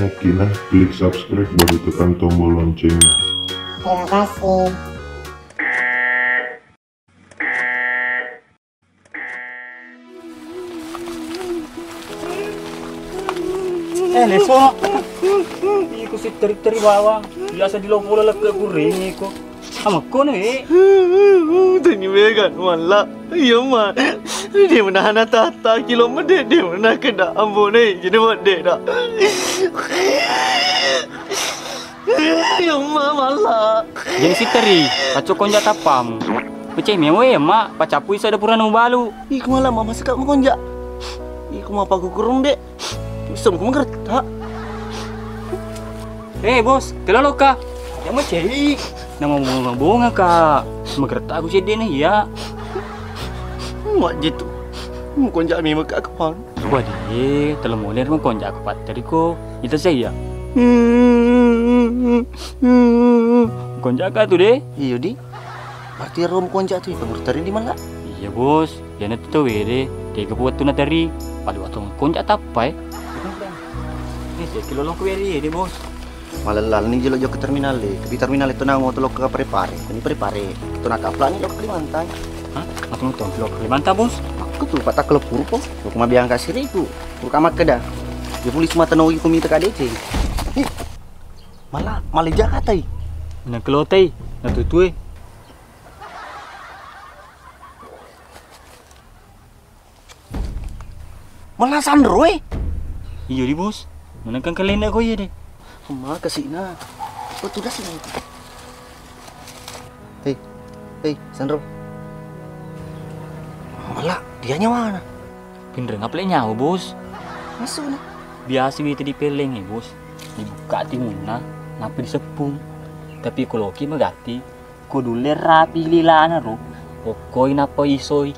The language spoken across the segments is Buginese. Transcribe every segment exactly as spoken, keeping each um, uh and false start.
Oke nah, klik subscribe baru tekan tombol loncengnya. Terima kasih. Eh, leso. Iko sitteri-teri bawang. Biasa di lo pula lekke kuring iko. Amekko ne. Tani mega walla. Iya ma. Dia menahana tata kilo mede, dia menah kena ambone jadi mede dah. Iya ma, malla. Jadi sitteri, pacco konja tappamu. Pecai mewa ya ma, pacapu isa ada purana mubalu. Iko malah mama seka mukonja. Iko mapa kukurung dek. Bisa muku mengerti tak? Eh bos, kelalo ka. Yang macai. Nama bunga-bunga ka. Mengerti aku sedih nih ya. Mak jitu. Mukonja memang ke akapang. Wah deh, telah mulai mukonja aku patteri ko. Itu saya. Konja ka tu deh. Iyo di. Berarti ero mukonja tu, pengerti di mana? Iya bos. Iyana tu tau wede, tega pu wettu nateri, pada waktu konjak tappa e. Ini saya kilo longko wede, bos. Malellal ni jelo jokka terminal e, tapi terminal itu nang motor lokka Parepare, ini Parepare. Itu nak kapla ni lokka Kalimantan. Hah? Matu matu lokka Kalimantan, bos? Aku tu patah kalau purpo, aku mah biang kasih ribu. Purka makkeda. Dia polisi mata nogi komite kadece. Ih, malah, malah Jakarta i. Menang kelotai, natutue. Malah Sandro e. Iyo di bos. Menengkang kalenda ko iya deh. Emma kasih na. Betul dah sih. Hei, hei Sandro. Malah dia nyawana. Pinreng apa le nyawa bos? Masuk na. Biasa wita di peleng e bos. Dibuka timunna, napa disepung. Tapi koloki magati. Ko dulle rapi lilana ro, okkoi nappa isoi.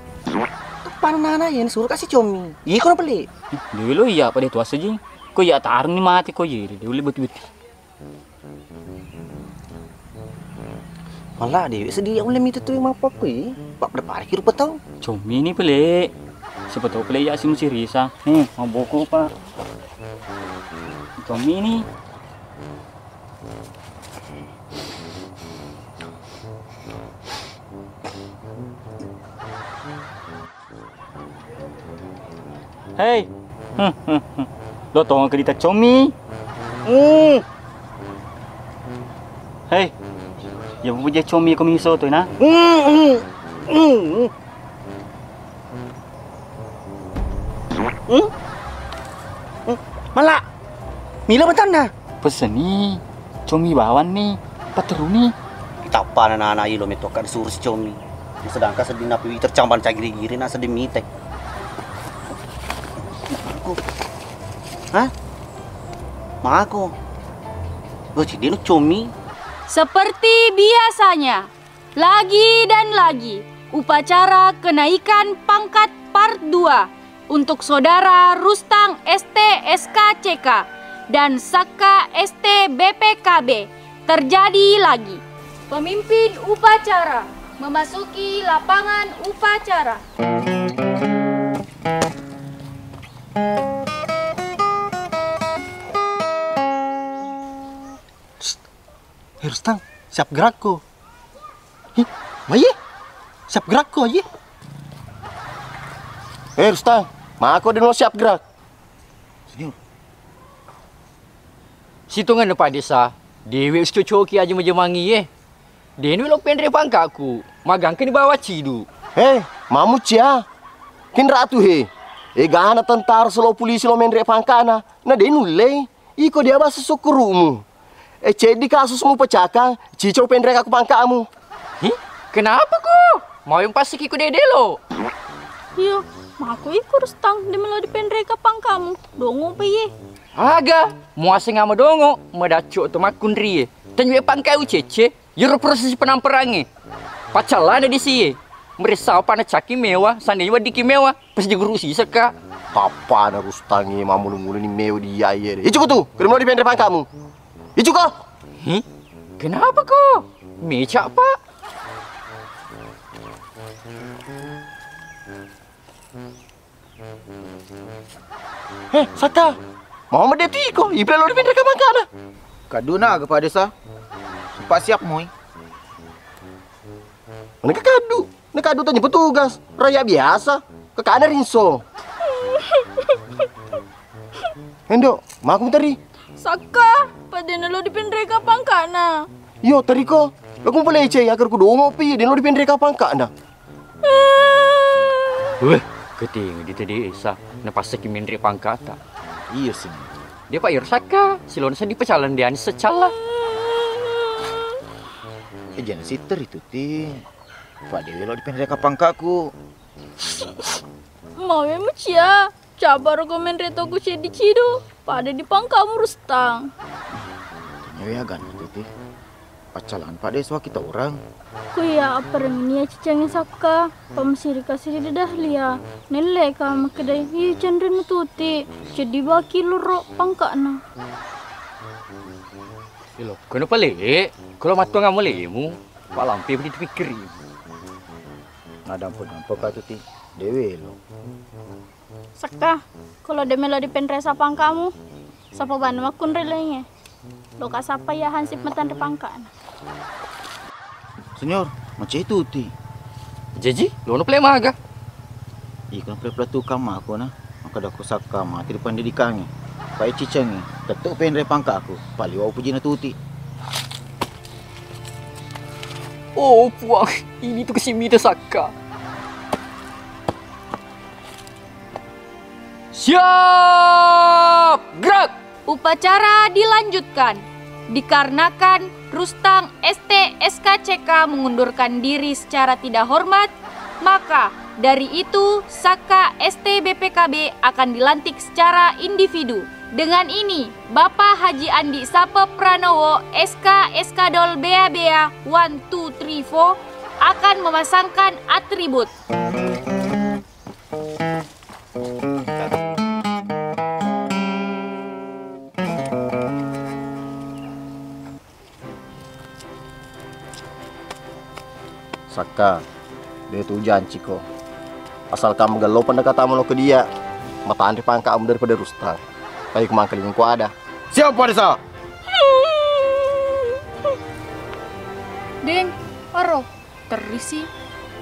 Panana yen suruh kasih comi. Iya kono peli. Dewe lo iya pada tuasa jing. Ko iya tarni mati ko iya dewe le beti-beti. Malah dewe sedih ya ulle mitu tu mapakku i. Pak pada parkir rupa tau. Comi ni pele. Siapa tau pele iya simu sirisa. Nih, maboko pak. Comi ni. Hei. Lo tonga ke dita comi. Hmm. Hei. Ya puja comi ko miso tu na. Hmm. Hmm. Hmm? Hmm? Mala. Mila betanna. Peseni. Comi bawang ni. Pateruni. Tappa na nana ilo metokka disuruh si comi. Sedangkan sedina piwi tercambang cagiri-giri na sedih mite. Mako. Hah? Mako. Lo cidino comi. Seperti biasanya, lagi dan lagi, upacara kenaikan pangkat part dua untuk Saudara Rustang S T S K C K dan Sakka S T B P K B terjadi lagi. Pemimpin upacara memasuki lapangan upacara. Hei Rustang, siap gerakko. Hi, maye? Siap gerakko, aye? Hei Rustang, mako deno siap gerak. Senior. Sitongenna Pak Desa, dewe usicocoki aja majemangi ye. Denu lo penre pangkaku, magangkani bawa cidu. Hei, mamu cia. Kin ratu he. Egana tentara selo polisi lo menre pangkana, na denu lei. Iko dia basa sukkurumu. E ceddi kasusmu pecakang, cicau penreka ku pangkamu. Hi, kenapa ko? Mau yang pasti kiku dede lo. Iyo, mako iko Rustang de melo dipenreka pangkamu. Dongo pe ye. Aga, muaseng ama dongo, madacco to makkunrie. Tenjue pangkai ucece. Iyaro proses penamperangnge. Paccallana disi e. Meressapa nacakki mewa, sandai weddikki mewa, pas diguru sisekka. Tappana Rustangnge mammulu-muluni mewa di iya iye de. Icuko tu, kena melo dipenre pangkamu. Icuko. Hi? Kenapa ko? Mecak, Pak. He, Saka! Mau medde tiko, ipello dipenre kapangkana. Kaduna aga Pak Desa? Pak siap moi. Mana ke kadu? Na kadu tanya petugas, raya biasa. Kekana rinso. Endo, maku teri. Sakka, padena lo dipenre kapangkana. Yo, teriko. Lo kumpul ece, agar ku dongo pi, deno dipenre kapangkana. Weh, keting di tadi esa, napassaki menre pangkata. Iya sih. Dia Pak Irsaka, silona saya dipecalan dia secala. Eh, jangan sitter itu, Ti. Pak Dewi lo dipenre kapangkaku. Mawe mucia, cabaro ko menre toku ceddi cidu, pada di pangkamu Rustang. Nyawe agan itu, Ti. Paccalan Pak Desa kita orang. Kuya appareng nia cicange sakka, pamasiri kasiri de Dahlia. Nelle ka makkedai, "Ih, cenren tuti, ceddi baki loro pangkana." Ilo, kono pale, kalau mattuang amolemu, Pak Lampe budi dipikkiri. Ngadampo-dampo ka tuti, dewe lo. Sakka, kalau de melo dipenre sapangkamu, sapa bana makkunre lainge. Loka sapa ya hansip matanre pangkana. Senior, macai tuti. Jaji, lono pale maga. Iko na pale tukang mako na. Maka dako sakka mati di pendidikannya. Pak cicangi, tettu penre pangkaku. Paliwa upuji na tuti. Oh, Puang, ini tu kesimita sakka. Siap! Gerak! Upacara dilanjutkan. Dikarenakan Rustang S T S K C K mengundurkan diri secara tidak hormat, maka dari itu Saka S T B P K B akan dilantik secara individu. Dengan ini, Bapak Haji Andi Sape Pranowo S K S K Dol Bea Bea one two three four akan memasangkan atribut. Sakka, de tu janciko. Asalkan magello pendekatamu lo ke dia, matanre pangkamu daripada Rustang. Tapi ku mangkalinga ku ada. Siap, Pak Desa. Deng, aro. Terisi.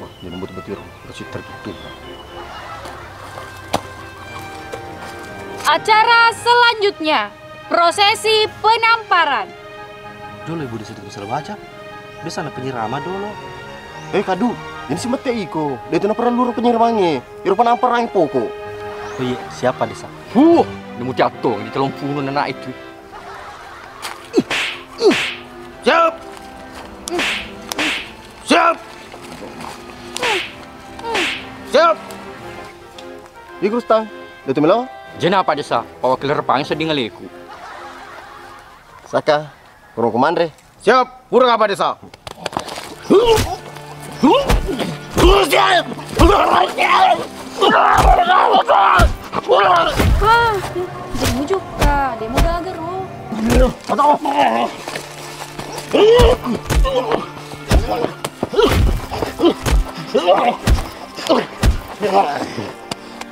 Wah, jadi betul-betul resi tertutup. Acara selanjutnya, prosesi penamparan. Dolo ibu desa itu bisa baca. Biasa na penyiraman dolo. Eh, kadu, ini si mette iko. Dia itu na perlu penyiramannya. Iro penamparan pokok. Oh iya, siapa desa? Huh, nemu jatuh di telung puluh anak itu. Siap. Siap. Siap. Iku Rustang, de tu melo? Jena Pak Desa, pawakil repang seding ngaleku. Saka, kurung kumanre. Siap, kurang apa Desa? Ah, demu jokka, demu gaga ro.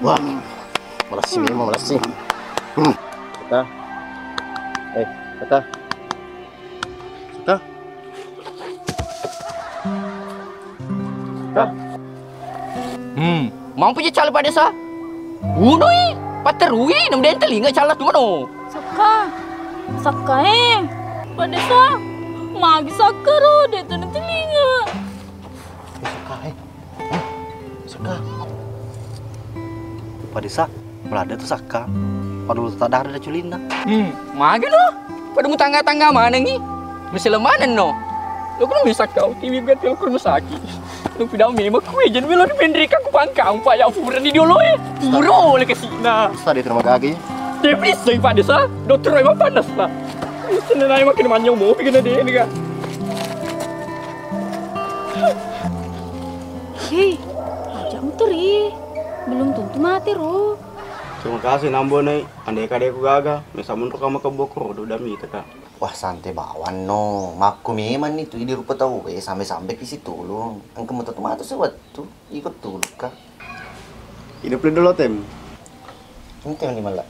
Wah, malessi memang malessi. Hmm. Kata. Eh, kata. Kata. Hmm, mampu je cala Pak Desa. Unoi, paterui, nem den telinga cala tu mano. Sakka, sakka eh. Pak Desa, magi sakka ro, de tu telinga. Eh, sakka eh. Saka. Pada sa, melada tu Saka. Pada lu tak ada culinna. Hmm, magi no? Pada mu tangga-tangga manengi? Masih lemanen no. Lo kan bisa kau tiwi buat lo ke rumah sakit. Lo pindah memang kue jadi melo di pendrika ku pangkang Pak ya pura di dolo eh. Pura oleh ke sina. Bisa dia terima gagi. Dia bisa Pak Desa. Dokter memang panas lah. Bisa naik makin manyau mau bikin dia ini kan. Hei, aja muteri. Belum tentu mati ro. Terima kasih Nambo Nei. Andai kadeku gaga, mesa menro kama kebbo koro do dami teka. Wah, santai bawang no. Makko memang ni tu idi rupa tau eh sampai-sampai kisi tulung. Engka mutatu matu sewattu. Ikut tulung ka. Hidup dulu tem. Ente mani mala.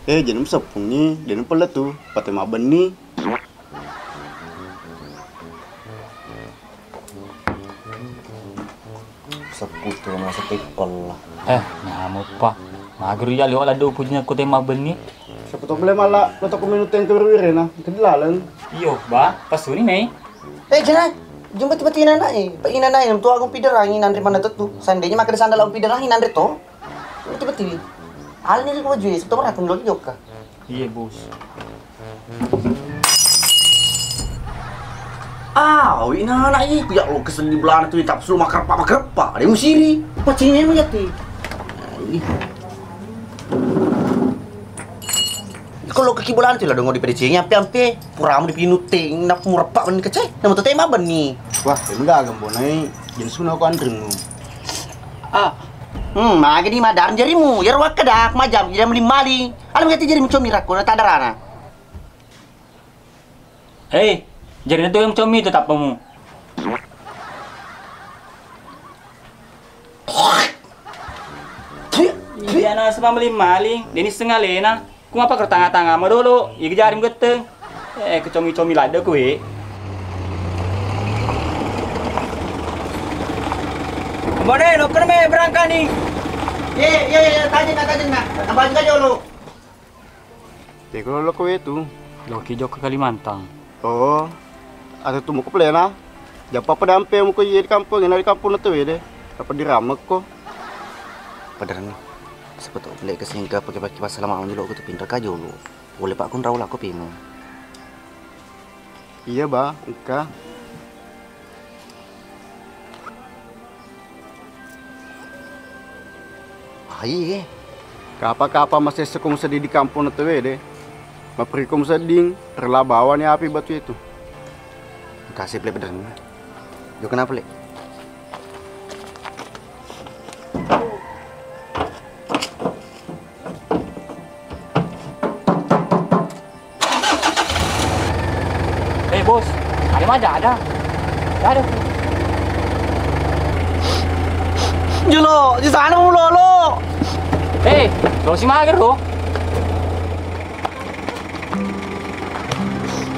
Eh, jennum seppungngi, dennum pella tu, pate mabbenni. Seppu tu masa tippella. Eh, nyamuk pa. Mageru ya liwat ladde upujinya ko te mabbenni. Siapa tau boleh malah, lo toko minute yang kewiri-wiri na, ke dalam. Iyo, ba, pasuni mei. Eh, jena, jumpa tiba-tiba anak eh. Pak ina naik, tu aku piderangi nanre mana tu. Seandainya makan sandal aku piderangi nanre to. Tiba-tiba. Alani ri baju, eh, siapa tau merah, aku lagi joka. Iye, Bos. Ah, awi na anak iku ya Allah, keseddi belana tu, tapi sulu makreppa-makreppa, de musiri. Pacingnya mu yati. Ai. Kalau kaki belana tu lah dong dipedecengi ampe-ampe, puramu dipinuteng, nak mureppa benni kecai, nama tu tema benni. Wah, ini gaga mbonai, jenis guna aku anrinmu. Ah. Hmm, magi di madar jarimu, ya ruwak kedak, majam, jadi mali-mali. Alam gati jarimu comi rakko, na tadarana. Hei, jarina tu yang comi tu tappamu. Iya, na sama maling-maling, deni setengah lena. Ku apa ke tanga-tanga ma dolo, iya jari getteng. Eh, kecomi-comi ladde kue. Mone, lo kene me berangkat ni. Ye, ye, ye, tajeng na, tajeng na. Tambah juga jolo. Teko lo kowe tu. Loki jokka Kalimantan. Oh, ada tu muko plena. Japa pedampe muko iye di kampung, ina di kampung na tuwe de. Apa diramek ko? Padarna. Siapa tau beli kesingka pake-pake pas selama jolo ko tu pindah ka jolo. Boleh pak kun rau lako pinu. Iya ba, engka. Ai. Kapa-kapa masesseko musedding di kampung na tawwe de. Maperiko musedding, rela bawani api batu itu. Engka si pale bedenna. Jokana pale. Eh, Bos, ada maja ada. Ada. Jolo, di sana mu lolo. Eh, lo si mager lo.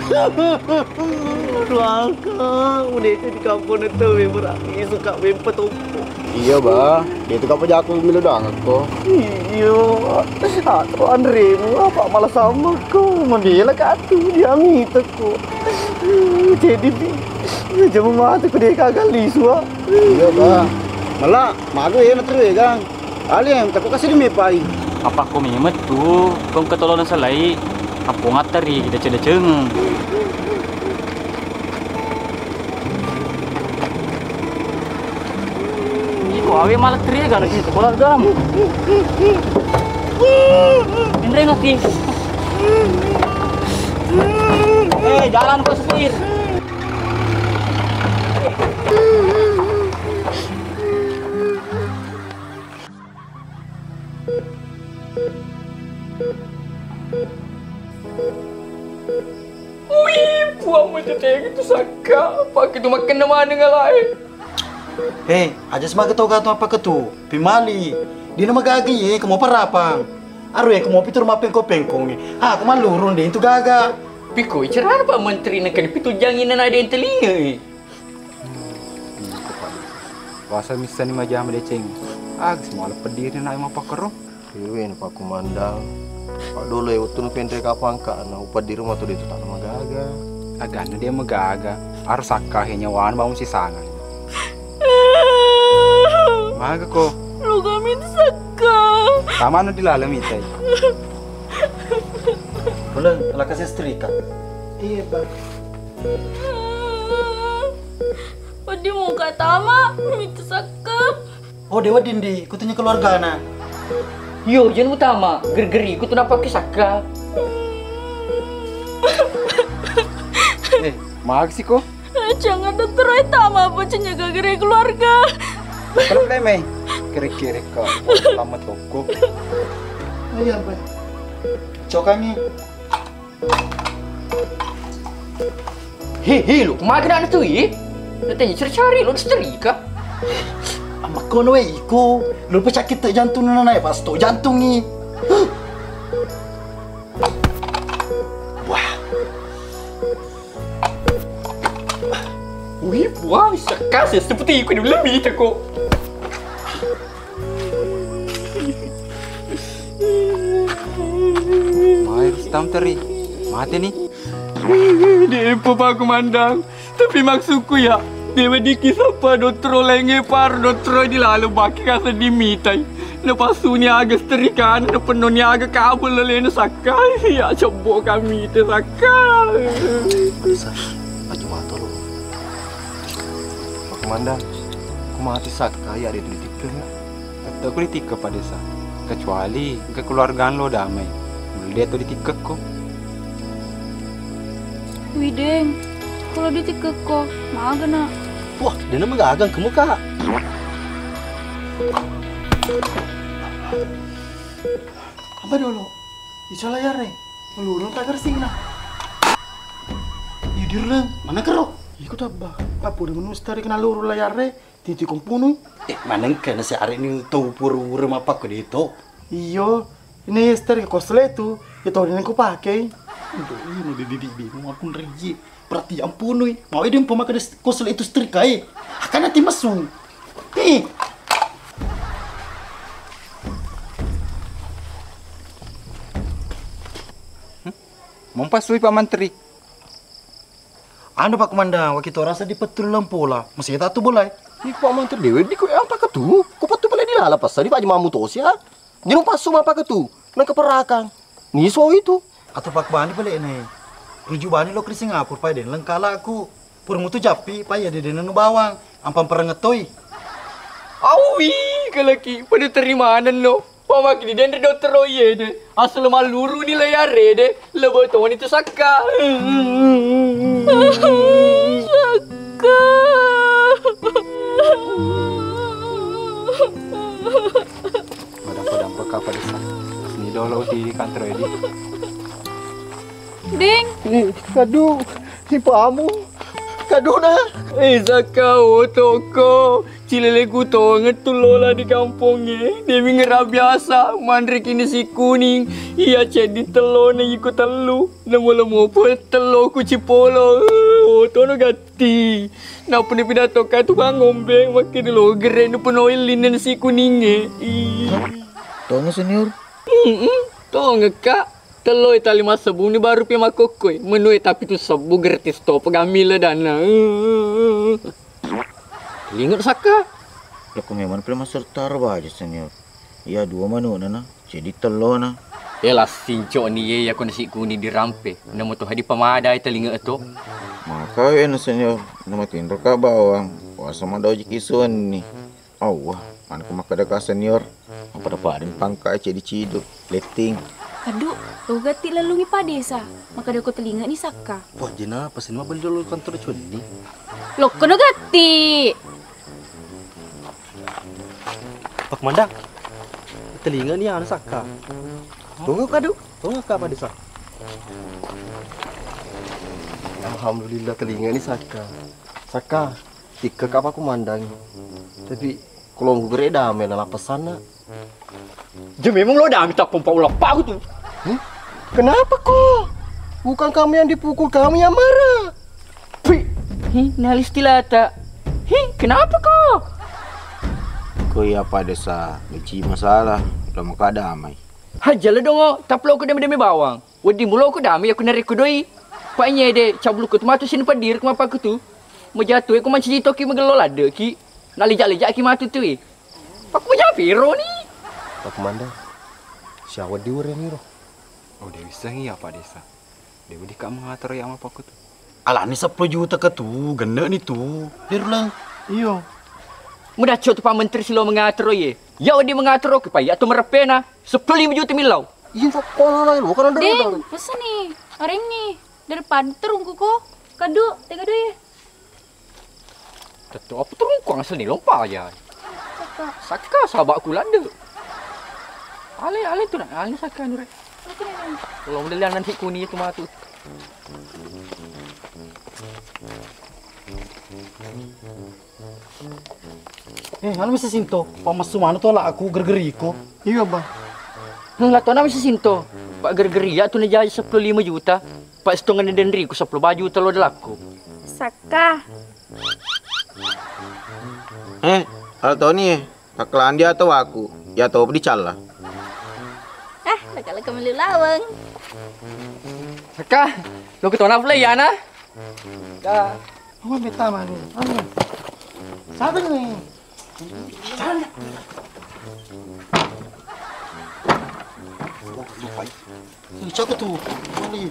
Aduh, angka, udah itu di kampung itu, memang suka wempa tuh. Iya, Ba. Itu kapa jaku milu doang ko. Iya. Atau anremu apa malah sama ko. Membela katu dia mita ko. Jadi bi. Jamu mata ko dia kagak lisu, ah. Iya, Ba. Malah mago ya na terus ya, Gang. Ali yang takut kasih demi pai. Apa ko memettu, kong ketolong selai, apa ngattari kita cede-cengeng. Iko awe malah teriak anak itu keluargamu. Indreng nanti. Eh, jalan kok supir. Ui, puang mate tega tu sakka, pake tu makenna maneng alae. Hei, aja semaga tau gatu apa ketu, pimali. Dina magaga ye, kemo parapang. Aru ye, kemo pitur mapengko-pengkongi. Ha, aku malurung de itu gaga. Piko icara apa menteri nengkani pitu jangi nana de telinga. Iko, Pak. Puasa missani majama deceng. Aga semua pediri naik mapakkero. Iwe na pakkumandang. Pak dolo e wettu nu penre kapang ka na upadiri matu de tu tana magaga. Aganna de magaga. Harus sakka he nyawana bangun sisangan. Maga ko. Lu kami sakka. Tamana di lalem itai. Pula laka sestrika. Iya, Pak. Wedding muka tama, mitu sakka. Oh, de wedding di, kutunya keluargana. Iyo, jen utama, geri-geri, kutu napake sakka. Eh, maga si ko? Jangan dokter, eh, tama apa cenyaga geri keluarga. Kalau pleme, kiri-kiri ko, lama toko. Iya, Pak. Cokangi. He, he, lo, kemana kena tu, eh? Natanya cari-cari, lo, setrika. Amakkono, eh, iko. Lo, pecah kita jantung, nana, eh, pas to jantung, eh. Wih, wah, sakka, seperti iku dulu mita ko. Mai Rustam teri, mate ni. De'pa, Pak Komandan. Tapi maksudku ya, de' weddikki sappa dottoro laingnge, paro dottoro di laleng baki ka sedding mitai. Napassuni aga setrikana, napennoni aga kabel lalena sakka. Ya cebbo kami te sakka. Bisa, aja matolo. Pak Komandan, ku mati sakka ya de' ditikkengnga. Tette' ku ditikka Pak Desa. Kecuali engka keluarga lo damai. Mulle de' to ditikkekko. Wideng, kalau ditikkekko, maga na. Wah, dena magagang kamu, Kak. Apa dulu? Iso layar nih. Melurung tak gersing nah. Iya dirleng, mana kero? Iku tabba. Apa udah menustar kena lurung layar nih? Titi kompunui. Eh, manengka nasi arek ni tau pura-pura mappakko de' to. Iyo, ini ster kosle tu, ya tau neng kupakei. Aduh, ini di di di di mau aku nriji. Berarti ampunui. Mau ide umpama kada kosle itu setrika e. Akan nanti mesum. Eh. Mompassui Pak Mantri. Anu Pak Komandan, waki to rasa di pettu lempola. Masih tak tu bolai. Iko Pak Mantri dewe di ko apa ketu? Ko pettu pale di lala pasal di Pak Mamu tosi ha. Jenu passu mapa ketu? Nang keperakang. Niso itu. Atau Pak Bani pale ne. Ruju bani lo kri Singapura pai den lengkala aku. Purmutu jappi pai ya dede nenu bawang. Ampang perengetoi. Awi, kalaki pada terimanan no. Pamaki di denre dottoro iye de. Asal maluru ni le yare de. Lebo toni tu sakka. Sakka. Madampa-dampa ka Pak Desa. Ni dolo di kantor edi. Ding. Ih, aduh, si pamu. Kaduna. Eh, Zaka, otoko. Cileleku tongeng tu lola di kampongnge. Dewi ngera biasa manre kini si kuning. Iya ceddi tellona iko tellu. Namo-lamo pun telloku cipolo. Eh, otono gatti. Napuni pidato ka tukang ombeng makkeda lo gere nu penoi linen si kuningnge. Ih. Tongeng senior. Mm-mm. Tongeng ka. Tello e tali massebbu ni baru pi makkokkoi. Menu e tapi tu sebbu gratis to pegammi le dana. Linget sakka. Loko memang pele masertaro baja senior. Iya dua manu nana, jadi tello na. E lassincok ni ye yako nasi kuni dirampe. Namo to hadi pamadai telinga to. Maka e na senior, nama tinro ka bawang. Wasa madau jiki suwenni. Awwa, manku makkeda ka senior, mapada-pada pangka e cedi-cidu, letting. Aduh, lo gatti lellungi Pak Desa, makkeda ko telinga ni sakka. Wah, jena pesen mabeli dulu kantor cuenni. Lokkono gatti. Pak Mandang, telinga ni anu sakka. Tunggu kadu, tunggu ka Pak Desa. Alhamdulillah telinga ni sakka. Sakka. Tikke ka Pak Komandan. Tapi kalau gugere dame na pesanna. Je memang lo dame tak pompa ulah Pak tu. Hmm? Kenapa kok? Bukan kamu yang dipukul, kamu yang marah. Pi. Hi, nalis tilata. Hi, kenapa kok? Ko iya Pak Desa, meci masalah, udah maka damai. Hajjala dongo, taplo ko dame-dame bawang. Wedding mulo ko dame aku narekko doi. Pak nyede, cablu ko tu matu sini padir ko mapakku tu. Majatu e ko mancaji toki magello ladde ki. Nalejak-lejak ki matu tu e. Pak majapiro ni. Pak Komandan. Siawa diuren iro. Oh, de wissengi ya Pak Desa. De wedi ka mengatur ya mapakku tu. Alani seppulo juta ke tu, genne ni tu. Dirleng. Iyo. Mudacco tu Pak Menteri silo mengatur ye. Ya wedi mengatur ke Pak, ya tu merepena. Seppulo lima juta millau. Iya, tak kono lai lo kan ada. Deng, pesen ni. Arengi. Daripada terungku ko. Kadu, tega doi. Tettu apa terungku asal ni lompa aja. Sakka. Sakka sahabatku lande. Ale, ale tu nak, ale sakka nure. Kalau model yang nanti kuni itu matu. Eh, anu mesti sinto, Pak Masu mana tu lah aku gergeriko. Iya, Bang. Hmm, lah tu anu mesti sinto, Pak gergeri ya tu najaji seppulo lima juta. Pak, stongenni denriku seppulo baju telo delakku. Sakka. Eh, Altoni, eh. Takkalandi atau aku? Ya, topa dicalla. Eh, laka-laka melu laweng. Sakka, lo ketona pula ya, nah? Ka, mau beta mani. Anu. Siapa ini? Siapa? Ini siapa tuh? Mali.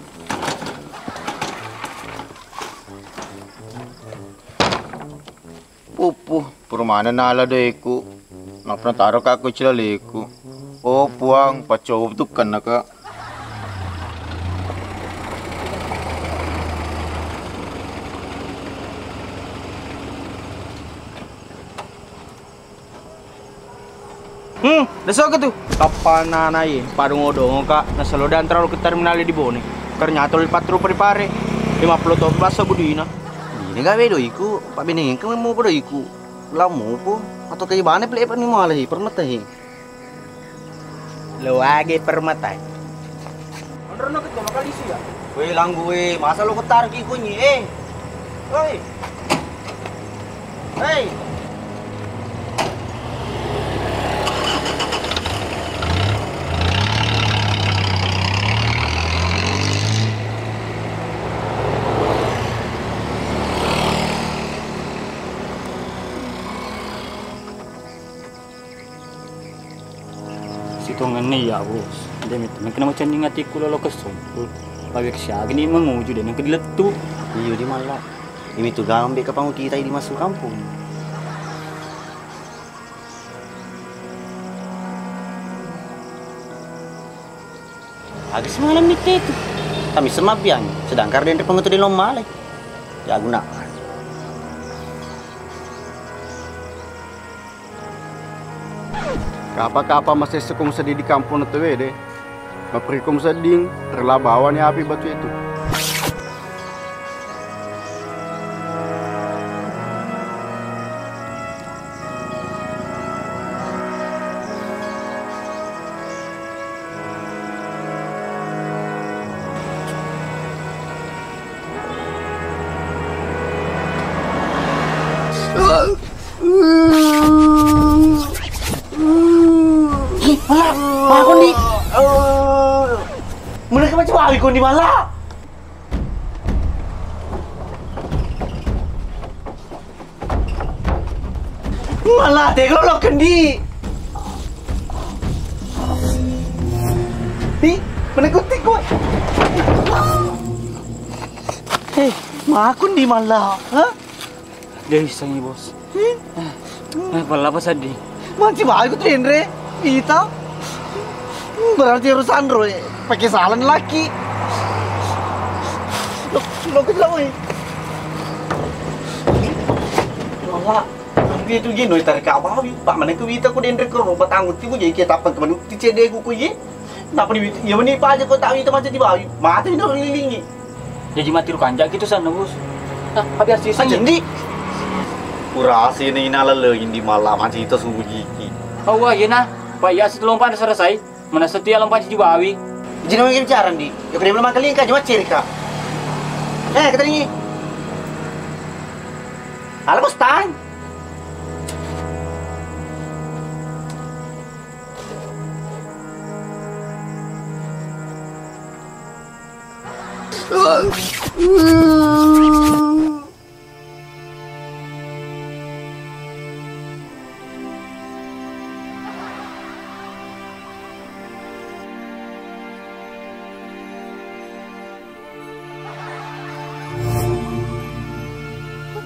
Pupu, pura maneng nala doeku. Nappa nataro ka ko cilaleku. Oh, Puang, paccoba tukkenna ka. Hmm, desoka tu. Kapal nanae, padongo-dongo ka, nasalo dan terlalu ke terminal di Bone. Ternyata le patru pare-pare. Lima puluh tahun basa budina. Ini gawe doiku, Pak Beneng, kamu mau doiku. Lamu po, atau kayak mana pele ni malah, permata he. Lo age permata. Onrono ke tolo kali sia. Weh, langgu, weh, masa lo ketar ki kunyi, eh. Woi. Hei. Sitongenna iya, Bos. De' metto mengkena macenning atikku lolo kessomput. Pawek siagani manguju de' nengka dilettu. Iyo di malla. Imi tu gambe kapang kita di masuk kampung. Aga semalam mitte tu. Kami semabbiang, sedangkan denre pengetu di lommalai. Ya guna. Kapa-kapa masesseko musedding di kampong na tawwe de. Maperiko musedding, rela bawani api batu itu. Mala, mala kondi. Mula ke macam hari kondi mala. Mala, tega lo kendi. Di, mana kuti ko? Eh, makun di mala, ha? Dia iseng, Bos. Eh, pala apa sedih? Manci bae ku tu denre. Ita. Berarti urusan roe. Pakai salah laki. Lo, lo ke jauh. Wala, tapi itu gino tarik abawi. Pak mana ku wita ku denre ke rumah tanggung tibu jadi kita apa teman ti cedeku ku ye. Napa di wita? Ya meni paja ko tak wita macam di bawi. Mata ini lilingi. Jaji matiru kanja gitu sana, Bos. Nah, biar sih. Aja ndi. Kurasi ni nalele indi malam aja itu subuh jiki. Awa, iya nah. Pak iya setelompa selesai. Mana setia lompa jibawi. Jina mungkin bicara ndi. Ya kena belum kali kan cuma cerita. Eh, kata ini. Ala bos tan.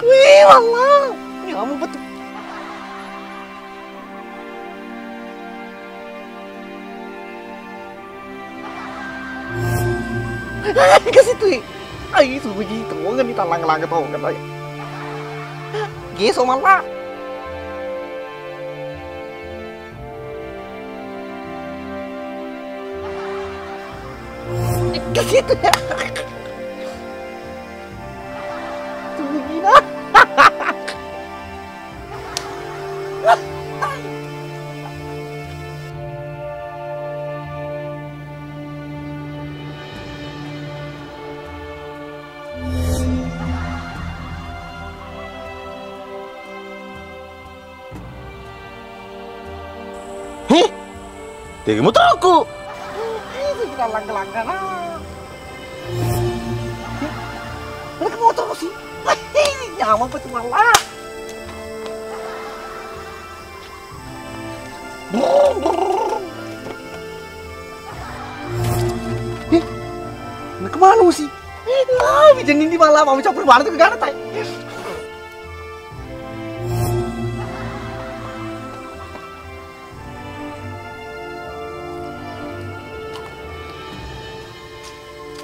Wih, Allah. Ya ampun, betul. Ke situ, eh. Ai, subuh ji, tongeng ni talang-lang tongeng, ai. Geso malah. Ke situ, ya. Subuh ji, nah. Tega motorku. Langka-langka na. Mana motor sih? Nyaman betul malah. Eh, na kemana musi? Eh, ah, bijan ini malah mau campur banget ke gana tai.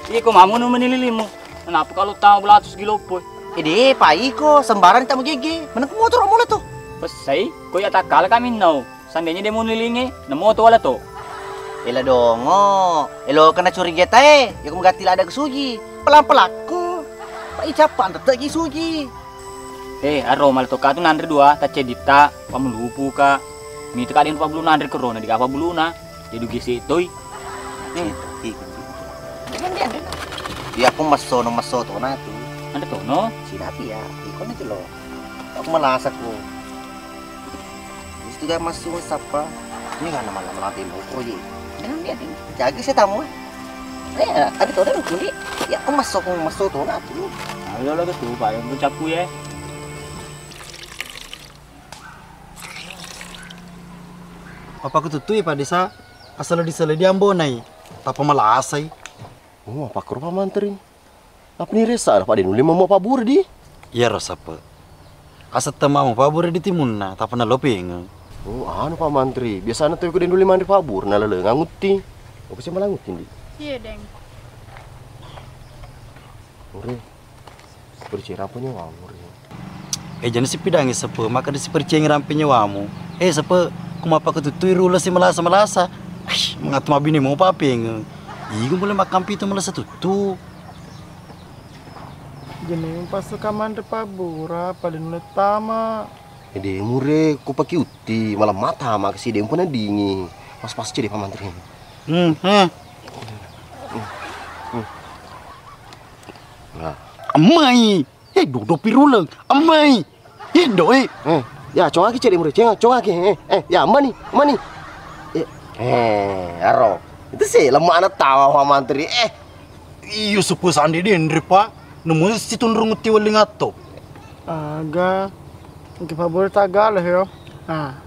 Iko mamu nu menililimu. Kenapa kalau tahu belatus gilopoi? Ede, pa iko sembarang tak magege. Menang motor mulai tuh. Pesai, ko ya tak kalah kami nau. Seandainya dia mau nilingi, nemu tu wala tu. Ela dongo, elo kena curiga tae, ya ku mengganti lada ke suji. Pelan-pelan ku. Pa icapa teteki suji. Eh, aro mal toka tu nanre dua, tacedita, pamulupu ka. Mitu ka den pabulu nanre korona, di apa buluna. Jadi gisi toi. Hmm. Iko, iko. Iya, aku messo no messo to na tu. Ada tono? Sinapi ya, iko na jelo. Aku malasa ku. Itu gak masuk sapa? Ini kan nama lama lama mau koi. Jangan dia ding. Jaga saya tamu. Eh, ada tono kulit. Ya, aku messo ku messo to na tu. Ayo lo ke tu, Pak, yang puncakku ya. Apa ku tutui, Pak Desa? Asal di sele di ambonai. Tapa malasai. Oh, apa kro Pak Mantri? Apa ni resa ada Pak Denuli mau Pak Bur di? Iya ro sape. Asal temamu Pak Bur di timunna, tapa na lopeng. Oh, anu Pak Mantri, biasanya tuh ikut Denuli mandi Pak Bur, na lele nganguti. Apa sih malah nguti di? Iya, Deng. Ore. Percaya apa nyawa, Ore? Eh, jana sipidangi sepe, maka disipercayai rampe nyawamu. Eh, sepe, kumapa ketuttui rula si melasa-melasa. Aish, mengatu mabini mau papeng. Igu mulai makampi itu melasa tuttu. Jeneng pasuka manre pabura, paling nulet tama. Ede mure, ku paki utti, malam mata maka si dempo na dingi. Pas-pas cede pamantri. Hmm, eh. Nah. Amai. Eh, dodo piruleng. Amai. Indo, eh. Eh, ya, congaki cedde mure, ceng, congaki, eh, eh, ya, mani, mani. Eh, eh, aro. Itu sih lemah anak tawa sama mantri, eh. Iyo, sepuh sandi denre, Pak. Nemu si tunrung utti weling atto. Aga, engke pabur tagale, yo. Ah.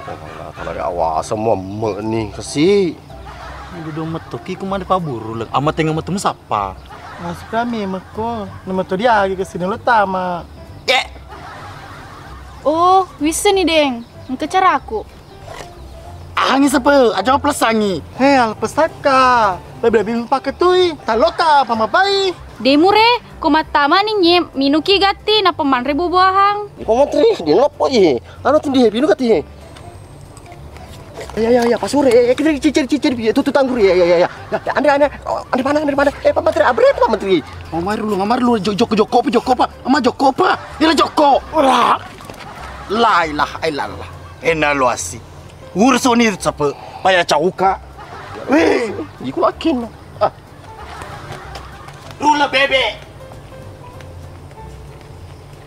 Tala, tala, ya, awasa memme ni kasi. Dudung metu ki kumande paburu leng. Ama tenga metu musappa. Masuk kami mekko. Nama tu dia agi ke sini lo tama. Eh. Oh, wisseni, Deng. Engka caraku. Ahangi sepe, aja maplesangi. He, alpesakka. Lebih-lebih mupaketui. Taloka apa mapai? Demure, ko mattamani nye, minuki gatti, nappa manre buah-buahang. Ko matri, di noppo i. Anu tindi, binu gatti. Ya, ya, ya, pasure, eh, kita cicir, cicir, ya, tutu tangguri, ya, ya, ya, ya. Ya, ya, andre, andre, oh, andre mana, andre mana? Eh, Pak Menteri, abre, Pak Menteri. Amar lu, amar lu, jok, jok, jokko, jokko, Pak. Ama jokko, Pak. Ila jokko. Wah. La ilaha illallah. Ena lu asi. Ursoni sape, paya cauka. Weh, iku lakin. Ah. Rula bebe.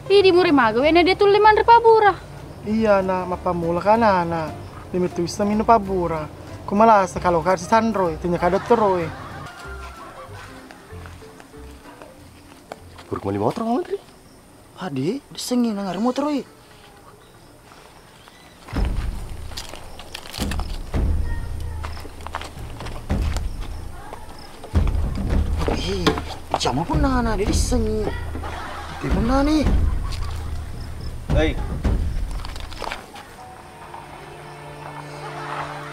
Idi muri maga wena dia tulle manre pabura. Iya, nak, mappammula kana, nak. Demi tu bisa minum pabura. Ku malasa kalau kasi sanroi, tanya kada teroi. Buruk mali motor, Pak Menteri. Adi, disengi nang ada motor, oi. Eh, jama pun nana, dia disengi. Dia pun nani. Hei.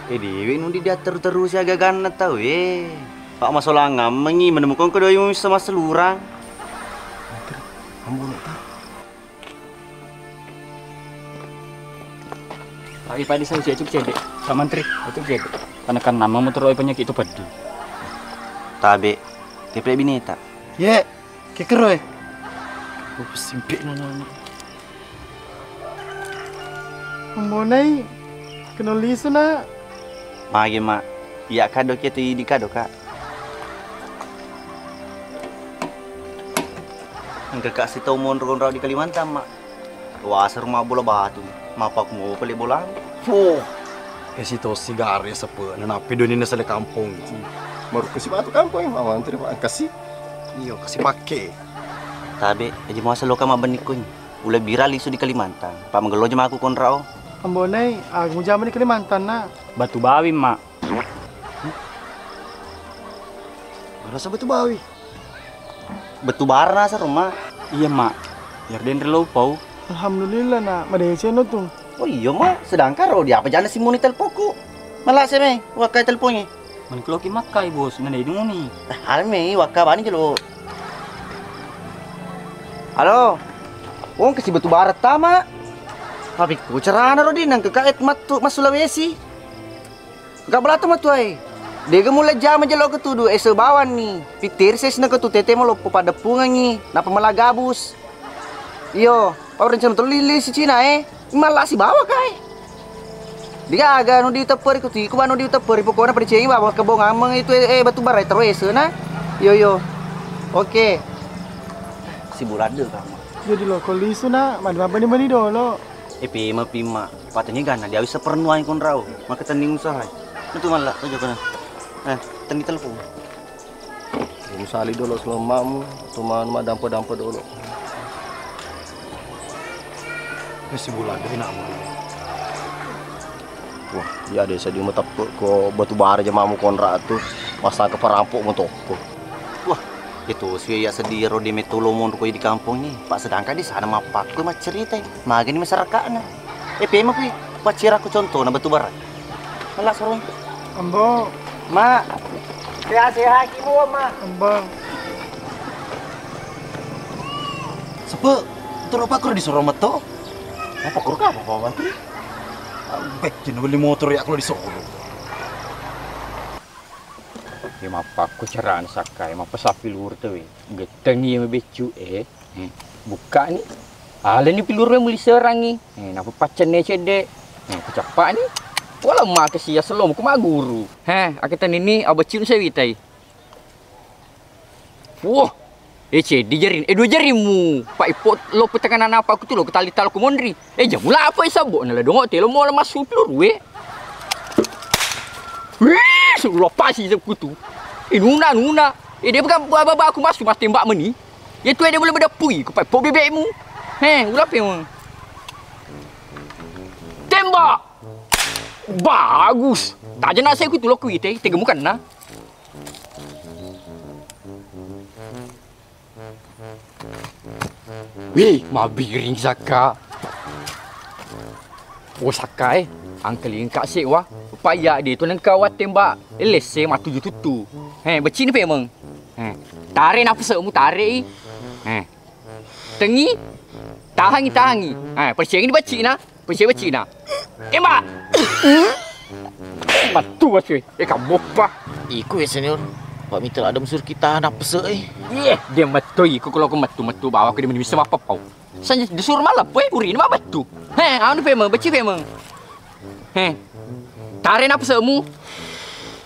Eh, dewe nudi diatteru-terusi agaganna tau, eh. Pak masolangammengi menemukan kedoi missa masselurang. Ambo nak tahu. Tapi pada saya cek cedek, Pak Menteri, itu cedek. Karena kan nama motor penyakit itu pedih. Tabe, teple bineta. Ye. Kekero, eh. Upu simpe nana. Ambo nai, kena lisu na. Mage, Mak. Iya kado ke tu idi kado, Kak. Engka Kak sitau monro konrau di Kalimantan, Mak. Wasa rumah bola batu. Mapa ku mau pele bola? Puh, esi to sigare sepe, nanapi doni nasale kampong. Marukku si batu kampong, mawang terima kasih. Iyo, kasi pakke. Tabe, aja muasa loka mabbenni kuny. Ula bira lisu di Kalimantan. Pak magello aja maku konrao. Ambonai, aga mujama di Kalimantan, Nak? Batu Bawi, Mak. Marasa Batu Bawi? Batu bara nasa, Roma. Iya, Mak. Yar denre lo pau. Alhamdulillah, Nak. Madeceng no tu. Oh iya, Mak. Sedangkan ro di apa jana simuni telpoku? Malah seme, wakai telponnya. Mani kuloki makkai, Bos. Nana idunguni. Alme, wakka bani jelo. Halo. Wong kasi Batu Bara tama. Tapi ku carana ro di nang ke kaet mattu mas Sulawesi. Gak belato matuai. Dega mulle jama jelo ketudu ese bawang ni. Pitir ses na ketu tete maloppo pada pungangi. Napa malah gabus? Iyo, pau rencana tuli li si Cina e. Malla si bawa kai. Digaga nu ditepperi ku tiku banu ditepperi pokokna pada cengi bawa kebong ameng itu e, e, Batu Bara terus ese na. Iyo, iyo. Oke. Si Buradde kama. Jadi lo kolisu na, mani mabani-bani dolo. E pema pima. Pateni gana dia bisa pernuan konrau. Maka tending usaha. Itu malah aja kana. Eh, tending telepon. Misali dolo selamamu, cuma madampa-dampa dolo. Ini si bulan ini nak. Wah, iya desa di mateppe ko Batu Bara jamamu konra tu. Pasang ke perampok motoko. Wah, itu si ya sedih ro di metolo monro ko di kampung ni. Pak sedangkan di sana mappakku maccerita. Magani masyarakatna. E pema kui, pacciraku contona Batu Bara. Mala sorong. Ambo. Ma. Sehat-sehat ki, Bu, Ma. Ambo. Sepe, turu pakkur di sorong meto. Apa kur ka apa, Pak Mantri? Beccu na beli motor ya kalau di sorong. Ya mappakku carana sakkai, mappa sappi lur tewe. Gettengi ya mabeccu e. Hmm. Bukkani. Alani pilurwe muli serangi. Eh, nappa paccenne cedde. Eh, kucappani. Wala maka sia selom ku maguru. He, akita nini abeccu sewitai. Wah, eh ceddi jarin, eh dua jarimu. Pak ipo lo petengana napa aku tu lo ketali talo ku mondri. Eh jamu lapa sabbo na ladongo telo mola masuk pilurwe. Wih, suruh pasi kutu. Eh nuna nuna. Eh dia bukan baba aku masuk mas tembak meni. Iya tu ada boleh bedappui, ku peppo bebekmu. He, ulape mu. Tembak. Bagus. Taja nase ku tulok ku ite, tega mukanna. Wih, mabiring saka. Oh saka e, angkeling ka sewa. Paya de tu nengka wattembak. Elesse matuju tuttu. He, becini pemeng. He. Tare napesemu tare i. He. Tengi, tahangi, tahangi. Eh, percayai ni becina, percayai becina. Tembak. Mattu bacui. Eh, kaboppa. Iku ya senior. Pak Mitel ada mesur kita napese eh. Iya, dia mattu iku kalau aku mattu mattu bawa aku dia bisa apa pau. Sanja disuruh malah pue uri ini bettu. He, anu pemeng, beci pemeng. He. Tare napesemu.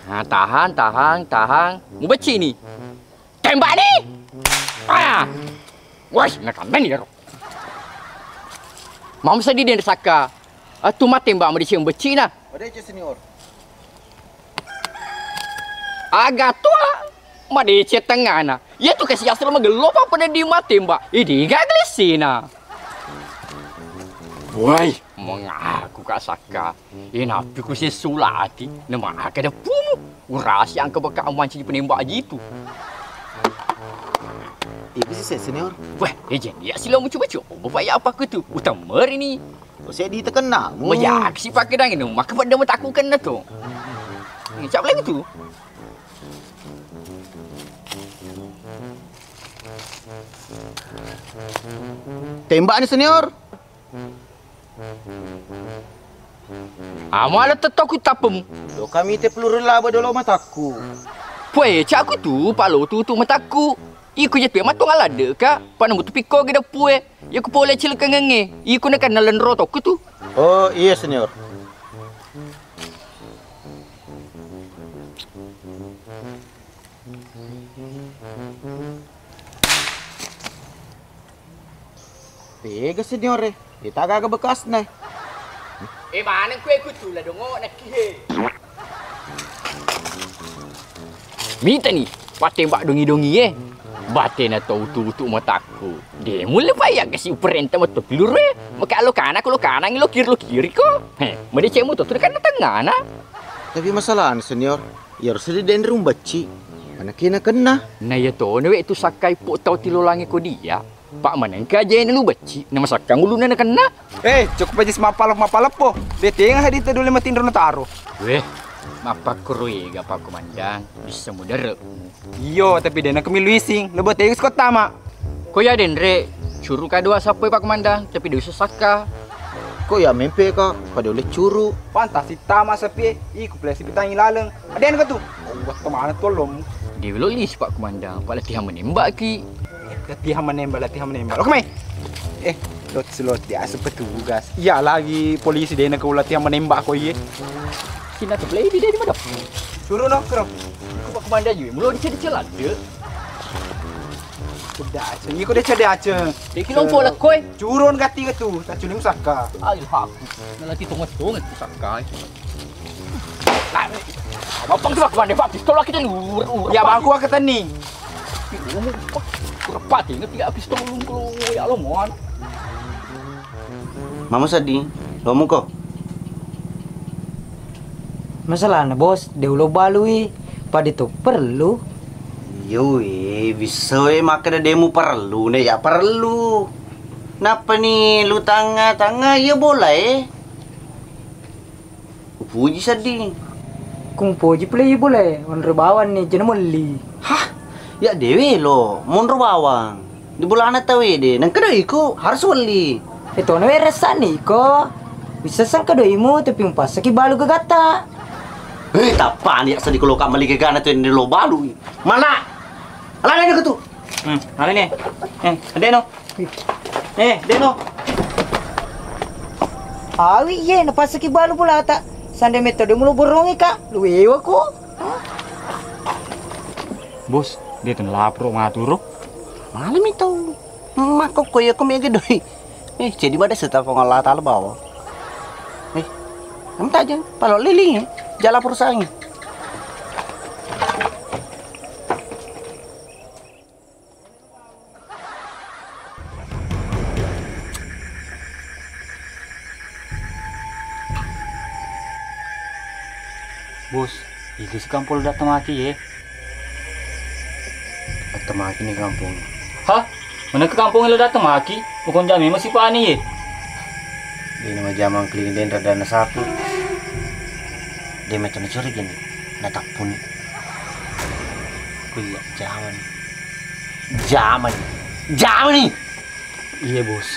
Nah, tahan, tahan, tahan. Mu beci ni. Tembak ni! Ah! Woi, nakanna ni ero. Mau sedih dia saka. Atu matembak madeceng becina. Madeceng senior. Aga tua madeceng tengana. Iya tu kasi asal magello apa pada di matembak. Idi gaglesina. Woi, mengaku kak saka. Inapi ku sesulati, nama aka depumu. Urasi angka baka amanci penembak jitu. Iku si senior. Wah, ejen dia sila mucu-mucu. Bapak ya apa ku tu? Utameri ni. Saya di tekenna. Wajak si pakai dangin maka pada mataku kena tu. Ngecap lagi tu. Tembak ni senior. Amala tettoku tappemu. Do kami te peluru laba dolo matakku. Pue, cakku tu, palo tutu matakku. Iku je tu matong alade ka, pada mutu pikko gede pue. Iku pole cilekengenge. Iku nekan nalenro tokku tu. Oh, iya senior. Pega seniore, ita gaga bekasna. Eh, maneng kue kutu la dongo nakki he. Mitani, pattembak dongi-dongi e. Batena to utu-utu matakku. De mulle pa iya kasi uperenta metto piluru e. Maka lo kana ko lo kana lo kiri lo kiri ko. He, madeceng mu to tu kan tengana. Tapi masalahna senior, iya harus di denrung bacci. Mana kena kena. Na iya to newe tu sakkai po tau tilolangi ko dia. Pak manengka aja ini lu bacci. Nama sakka nguluna na kena. Eh, cukup aja mapalep-mapalep po. De tenga hadita dulu matinro na taro. Weh, mappakkoro ega Pak Komandang, bisa mudarekmu. Iyo, tapi dena kemilu ising, lebo tegas ko tama. Ko ya denre, curu ka dua sappo Pak Komandang, tapi de usah sakka. Ko ya mempe ka, pada oleh curu. Pantas tama sapie, iku pelesi pitangi laleng. Aden ko tu. Oh, buat kemana tolong? Di lo lis Pak Komandang, Pak latihan menembak ki. Latihan menembak, latihan menembak. Oke, mai. Eh, lot slot dia asal petugas. Iya lagi polisi dena ko latihan menembak ko iye. Sina tu play di dia di mana? Suruh nongkrong. Ku Pak Komandang juga, mulo dicari celana. Udah aceng, iko deh cade aceng. Deki lompo lah koe. Curun gati ke tu, tak culim saka. Ayo haku. Nalaki tonget-tonget tu saka. Lari. Apa tu Pak Komandang, Pak? Pistol lagi tadi. Ur, ur, Ya, bangku aku tani. Kurang pati, ngerti gak pistol lu, lu, ya lo, mon. Mama sedih, lo muko. Masalahna, Bos, de ulo balui, pada to perlu. Yoi, bisa we makkeda demu perlu, ne ya perlu. Nappa ni lu tangnga-tangnga iya bola e? Upuji sedding. Kumpoji pole iya bola e, onro bawang ni, jena melli. Hah? Ya dewe lo, monro bawang. Di bolana tawede, nengka doiku harus welli. Etona we ressani iko. Bisa sangka doimu, tapi mupassaki balu gagatta. Eh, tappani ya sedih kalau kak meli gagana tu yang lo balu. Mana? Alana itu tu. Hmm, alani. Eh, adeno. Eh, deno. Awi iye, napasaki balu bolata. Sande metode mulo borongi ka, luwewa ko. Bos, de tu nalapro maturo. Malami tau. Makko ko iya ko mega doi. Eh, jadi mada setapong Allah Taala bawa. Eh, kamu tajeng, palo liling ya. Jala perusahaan. Bos, iga si kampong lo dattamaki ye? Dattamaki ni kampong. Hah? Mana ke kampong lo dattamaki? Bukan jam memang si pani ye. Ini mah jamang keliling dendra dana sapi. Dia macam curi gini. Natappuni. Kuya jamang. Jamang. Jamang ni. Iya, Bos.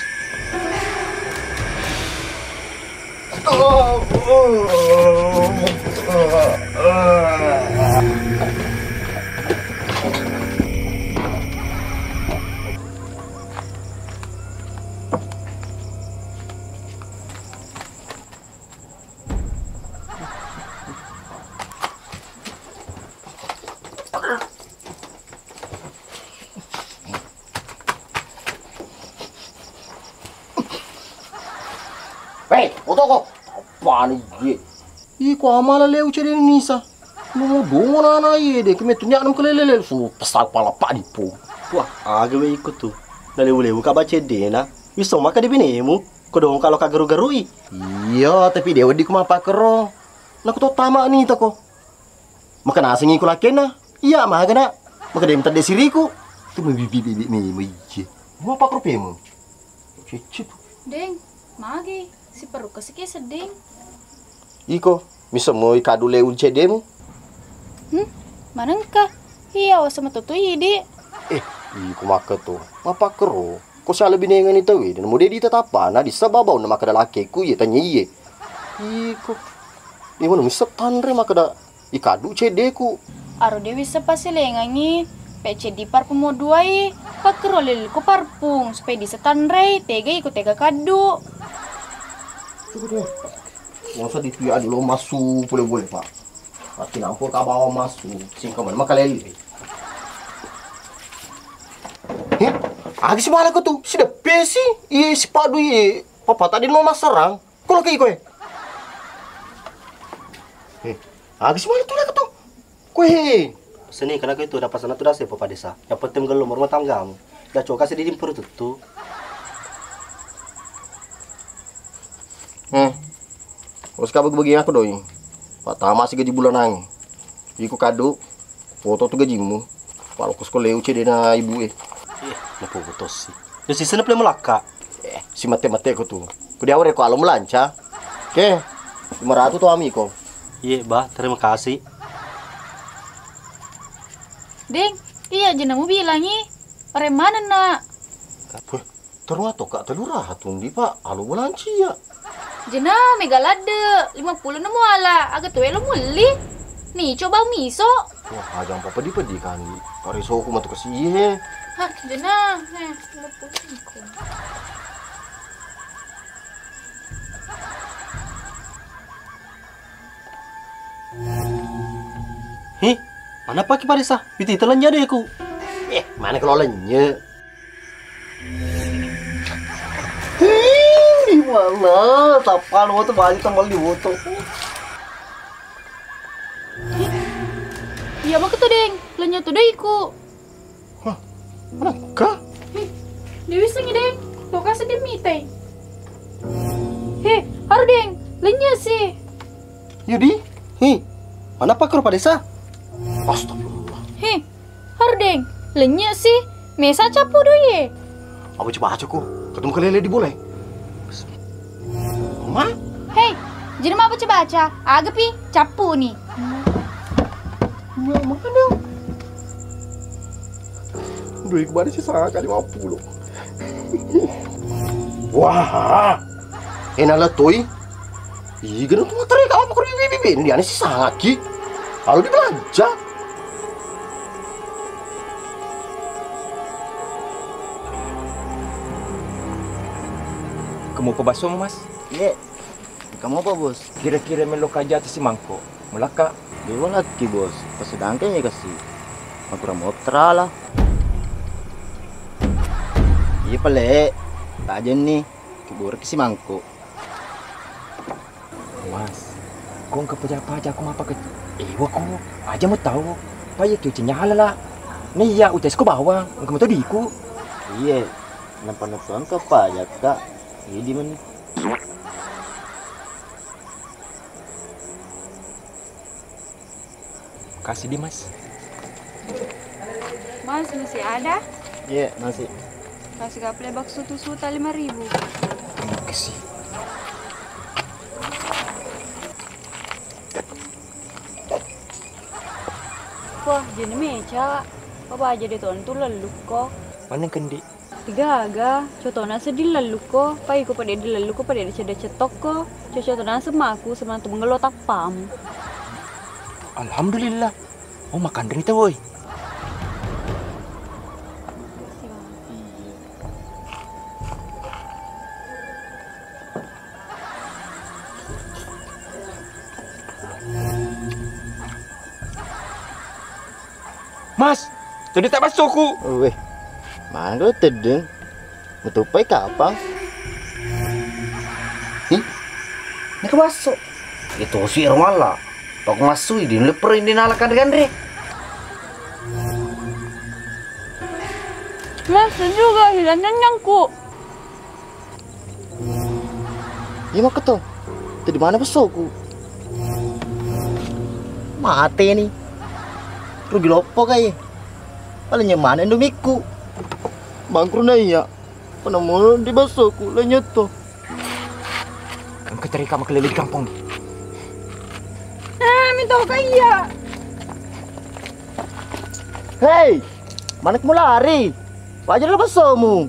Hei, otoko. Apaan iye? Iko amala leu cedde nisa. Nodongo nana iye de kemetu nyak nam kelele su pesal pala padi po. Wah, aga we iko tu. Naleu-leu ka baceddena. Miso maka di binemu. Kodong kalau kagaru-garui. Iya, tapi dia wedi ku mapakkero. Naku to tama ni toko. Maka nasengi ku lakena. Iya, maga na. Maka dem tadde siriku. Tu mabibi bibi mi miji. Mapakkero pemu. Cicip. Deng, magi si perukka siki sedding. Iko, miso moi kadu leu ceddemu. Hmm? Manengka? Iya, wasa matoto idi. Eh, iko makka tu. Mapakkero. Ko siala binengani tauwe, dan mode dita tappana, disseng babaunna makkeda lakkeku iye, tanya iye. Iko. Iye, manu misseng tanre makkeda, ikadu ceddeku. Aro de wisseng pasilengangi, pe ceddi parfum moduai, pakkero lilku parfum, supaya disseng tanrei, tega iko tega kaddu. Masa ditu ya dulu massu pole-pole, Pak. Pasti nampo ka bawa massu, singka mana makalele. He? Agi si malako tu, si deppe si, iye si padu iye, papa tadi no masarang, kolo ke iko e. Eh, aga si mala tu, tu? Kue. Seni kana itu dapat sana tu dase Pak Desa. Yang penting gello rumah tanggamu. Dah coka sedih dimpur tuttu. Hmm. Terus kau bagi-bagi aku doi. Pak Tama si gaji bulanan. Iko kadu foto tu gajimu. Walau ko sekolah uce dena ibu eh. Eh, napo botos sih. Ya sisana pale malakka. Eh, si mate-mate ko tu. Ko dia ko alo melanca. Oke. Lima ratus tu ami ko. Iye, Bah, terima kasih. Deng, iya je namu bilangi. Ore mana nak? Weh, ternyata kak telur ratus ndi pak, alo bulancia. Jena mega ladde, lima puluh nemu ala, aga tuwe lo mulli. Ni coba miso. Wah, ajang papa di pedi kan di. Pare soku matu kasi iye. Hah, jena, eh, lima puluh niko. Hi, mana paki parisa? Piti telan jadi aku. Eh, mana kalau lenye? Ih, malah, tapal moto baju tambal di moto. Iya, maka tuh, Deng. Lenya tuh deh iku. Hah? Anakka? Hih, dewi sengi, Deng. Tuh kasih dia mitai. Heh, haru, Deng. Lenya sih. Yudi? Hi, mana pakro padesa? Astagfirullah. Heh, Hardeng, lenye' si, mesa cappu doiye. Apa coba aja ko, ketemu kelele di bola. Ma? Hei, jadi mau baca-baca, aga pi, cappu ni. Ma, mana? Duit kemarin sih sangat kali mampu loh. Wah, enak lah toi. Ih, gana tu materi kau apa kau bibi ini dia sih sangat ki. Kalau dibelanja. Kamu apa baso, Mas? Iya. Kamu apa, Bos? Kira-kira melo kaja atas si mangkok. Melaka. Di mana ki, Bos? Pas sedangkan ya kasih. Aku ramot terala. Iya pale. Tajen nih. Kibur ki si mangkok. Mas, ko engka paja-paja ko mapake ewa ko, aja mo tau. Pa iya ki ucenya halala. Na iya uces ko bawang, engka mo todiku. Iye, nampa natongka pajakka. Idi meni. Makasih di, Mas. Mas, masih ada? Iya, masih. Kasih kaple bakso tu suta lima ribu. Makasih. Wah, jadi meca. Apa aja deh tontu lelukko. Mana kendi? Tigaga, cotona sedding lellukko, pai ko pada de lellukko, pada de cedde cettokko. Cocok naseng maku, semantu mengelo tappamu. Alhamdulillah. Oh, makanreni tawwe. Mas, jadi tak masukku. Weh, mana lo tedeng? Metupai kapang? Hi? Ini ke masuk. Itu si Romala. Pak masuk di leper ini nala kanre-kanre. Mas, juga hilang nyanyangku. Iya makketo. Tadi mana bessoku? Mate ni. Rugi loppo kai. Paling nyemana indomikku. Bangkrut na iya. Penemu di bessoku lenyetto. Engka cerita makelele di kampung. Ah, minta kaya. Hei, mana kamu lari? Wajar lo bessomu.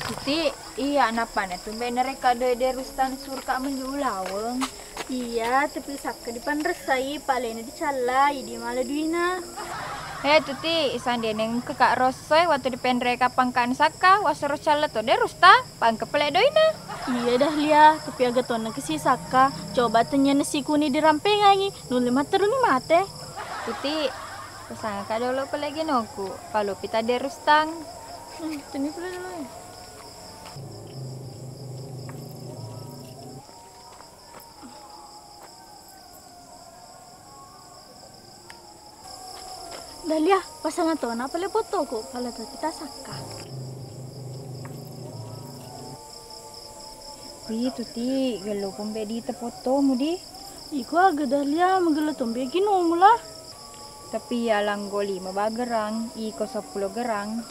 Tuti, iya, nappa na tumbe narekka doi de Rustan surka menju ulaweng. Iya, tapi sakka dipanressai, palena dicalla, idi mala duina. He, Tuti, isang dia nengka Kak Rossoi, waktu dipenre kapang Kak Nisakka, wasoro calla to de Rustan, pangke pele doina. Iya, Dahlia, tapi aga tonna kesi sakka, coba tanya nasi kuni dirampengangi, nulle matteruni mate. Tuti, Sangka dolo pale genoku, palopi tadde rustang. Hmm, tuni pale dolo. Dahlia, pasang tona pale fotoku, pala tati tasakka. Wih, Tuti, gello kombe di tefotomu di. Iko aga Dahlia, magello tombe ginomu lah. Tapi iya langgo lima ba gerang, iko seppulo gerang.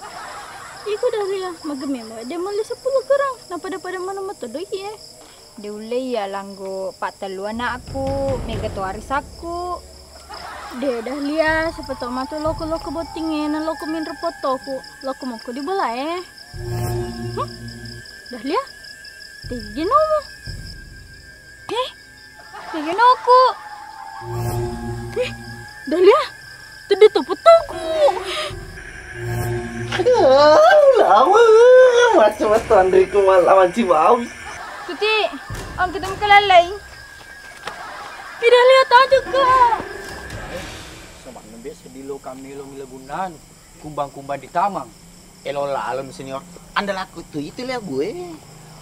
Iko Dahlia, magemme mo de melli seppulo gerang, napada-pada mana meto doi e. De ulle iya langgo pattellu anakku, mega to arisakku. De Dahlia, siapa tau matu loko-loko bottinge na loko minro fotoku, loko moko di bola e. Huh? Dahlia? Tegi nomo? Eh? Tegi noku? Eh, Dahlia? Tedde to fotoku. Lama macam-macam Andriku malah manci bawi. Tuti, ang ketemu kelalai. Tidak lihat aja kak. Sama nembe sedih lo kami lo milagunan. Kumbang-kumbang di tamang. Elo lalem senior. Andalaku tu itu lea gue.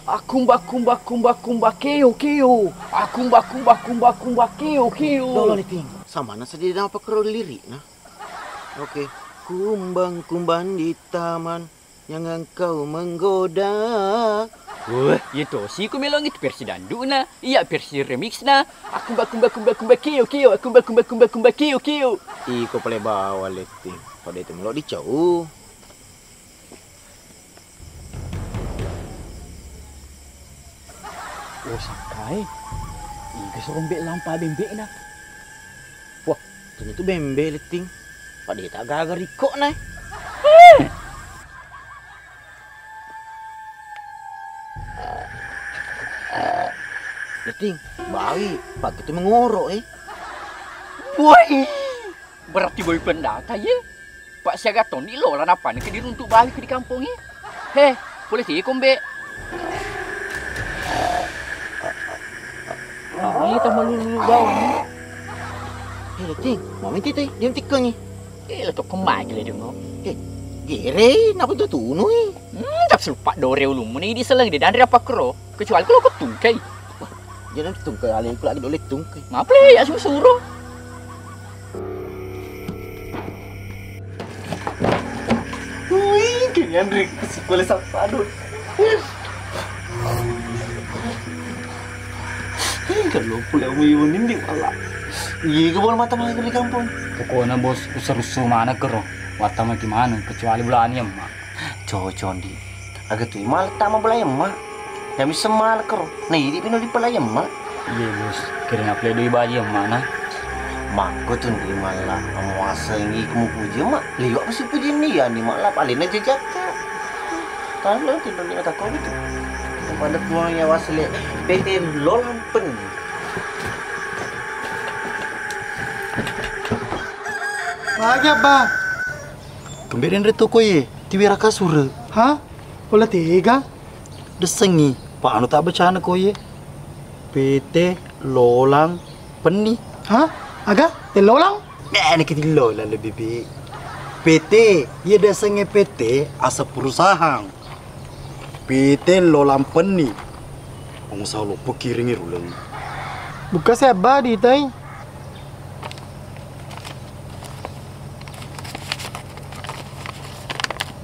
Akumba kumba kumba kumba keo keo. Akumba kumba kumba kumba keo keo. Dolo ni ting. Sama na sedih apa kero lirik nah. Oke. Kumbang-kumbang di taman, jangan kau menggoda. Wah, iya tosi ku melong itu versi danduna. Iya versi remix na. Aku baku baku baku bakeo keo, aku baku baku baku bakeo keo. Iko pale bawa letting. Pada itu melo dicau. Oh, sakai. Iga serombe lampa bembe na. Wah, ternyata bembe letting. Pada tak gaga riko na. Letting, bawi, pagi tu mengoro eh. Woi, berarti bawi pendata ye. Pak siaga toni lo lah napa ni ke diruntuk bawi ke di kampung eh. He, boleh sih kombe. Ini tambah lulu bawang. Eh, letting, mami tite, dia tikkengi. Eh, lo tokko magi le dong. Eh, gere, napa tu tunu eh? Hmm, tak selupa dore ulummu ni di seleng de dan apa kro. Kecuali kalau kau tungkai. Wah, jangan tungkai ale ku lagi dole tungkai. Maple ya suruh. Wih, kayaknya Andri sekolah siapa aduh. Kalau pulang minggu ini malah. Iya, ke bola mata main di kampung. Pokoknya bos, usah rusuh mana kero. Wata maki mana, kecuali belani emak. Cocok di. Aga tu mala tama bela emak. Yang bisa mala kero. Nah, ini pino di pela emak. Iya bos, kira ngapel doi baji emak nah. Makko tu di mala. Muasa ini kamu puji emak. Liwat pasti puji ini ya ni malah paling aja jaka. Tahu lo tidak ni kata kau itu. Pada puang ya wasle P T Lolampen. Lagi apa? Kemberen re toko ye, tiwira kasur. Hah? Pole tega? Desengi, panu tak becana ko ye. P T Lolang Penni. Hah? Aga? Te Lolang? Nah, ini kita Lolang lebih bi. P T, ye desengi P T asa perusahaan. P T Lolang Penni. Pengusaha loppo kiringi ruleng. Buka sebba di tai.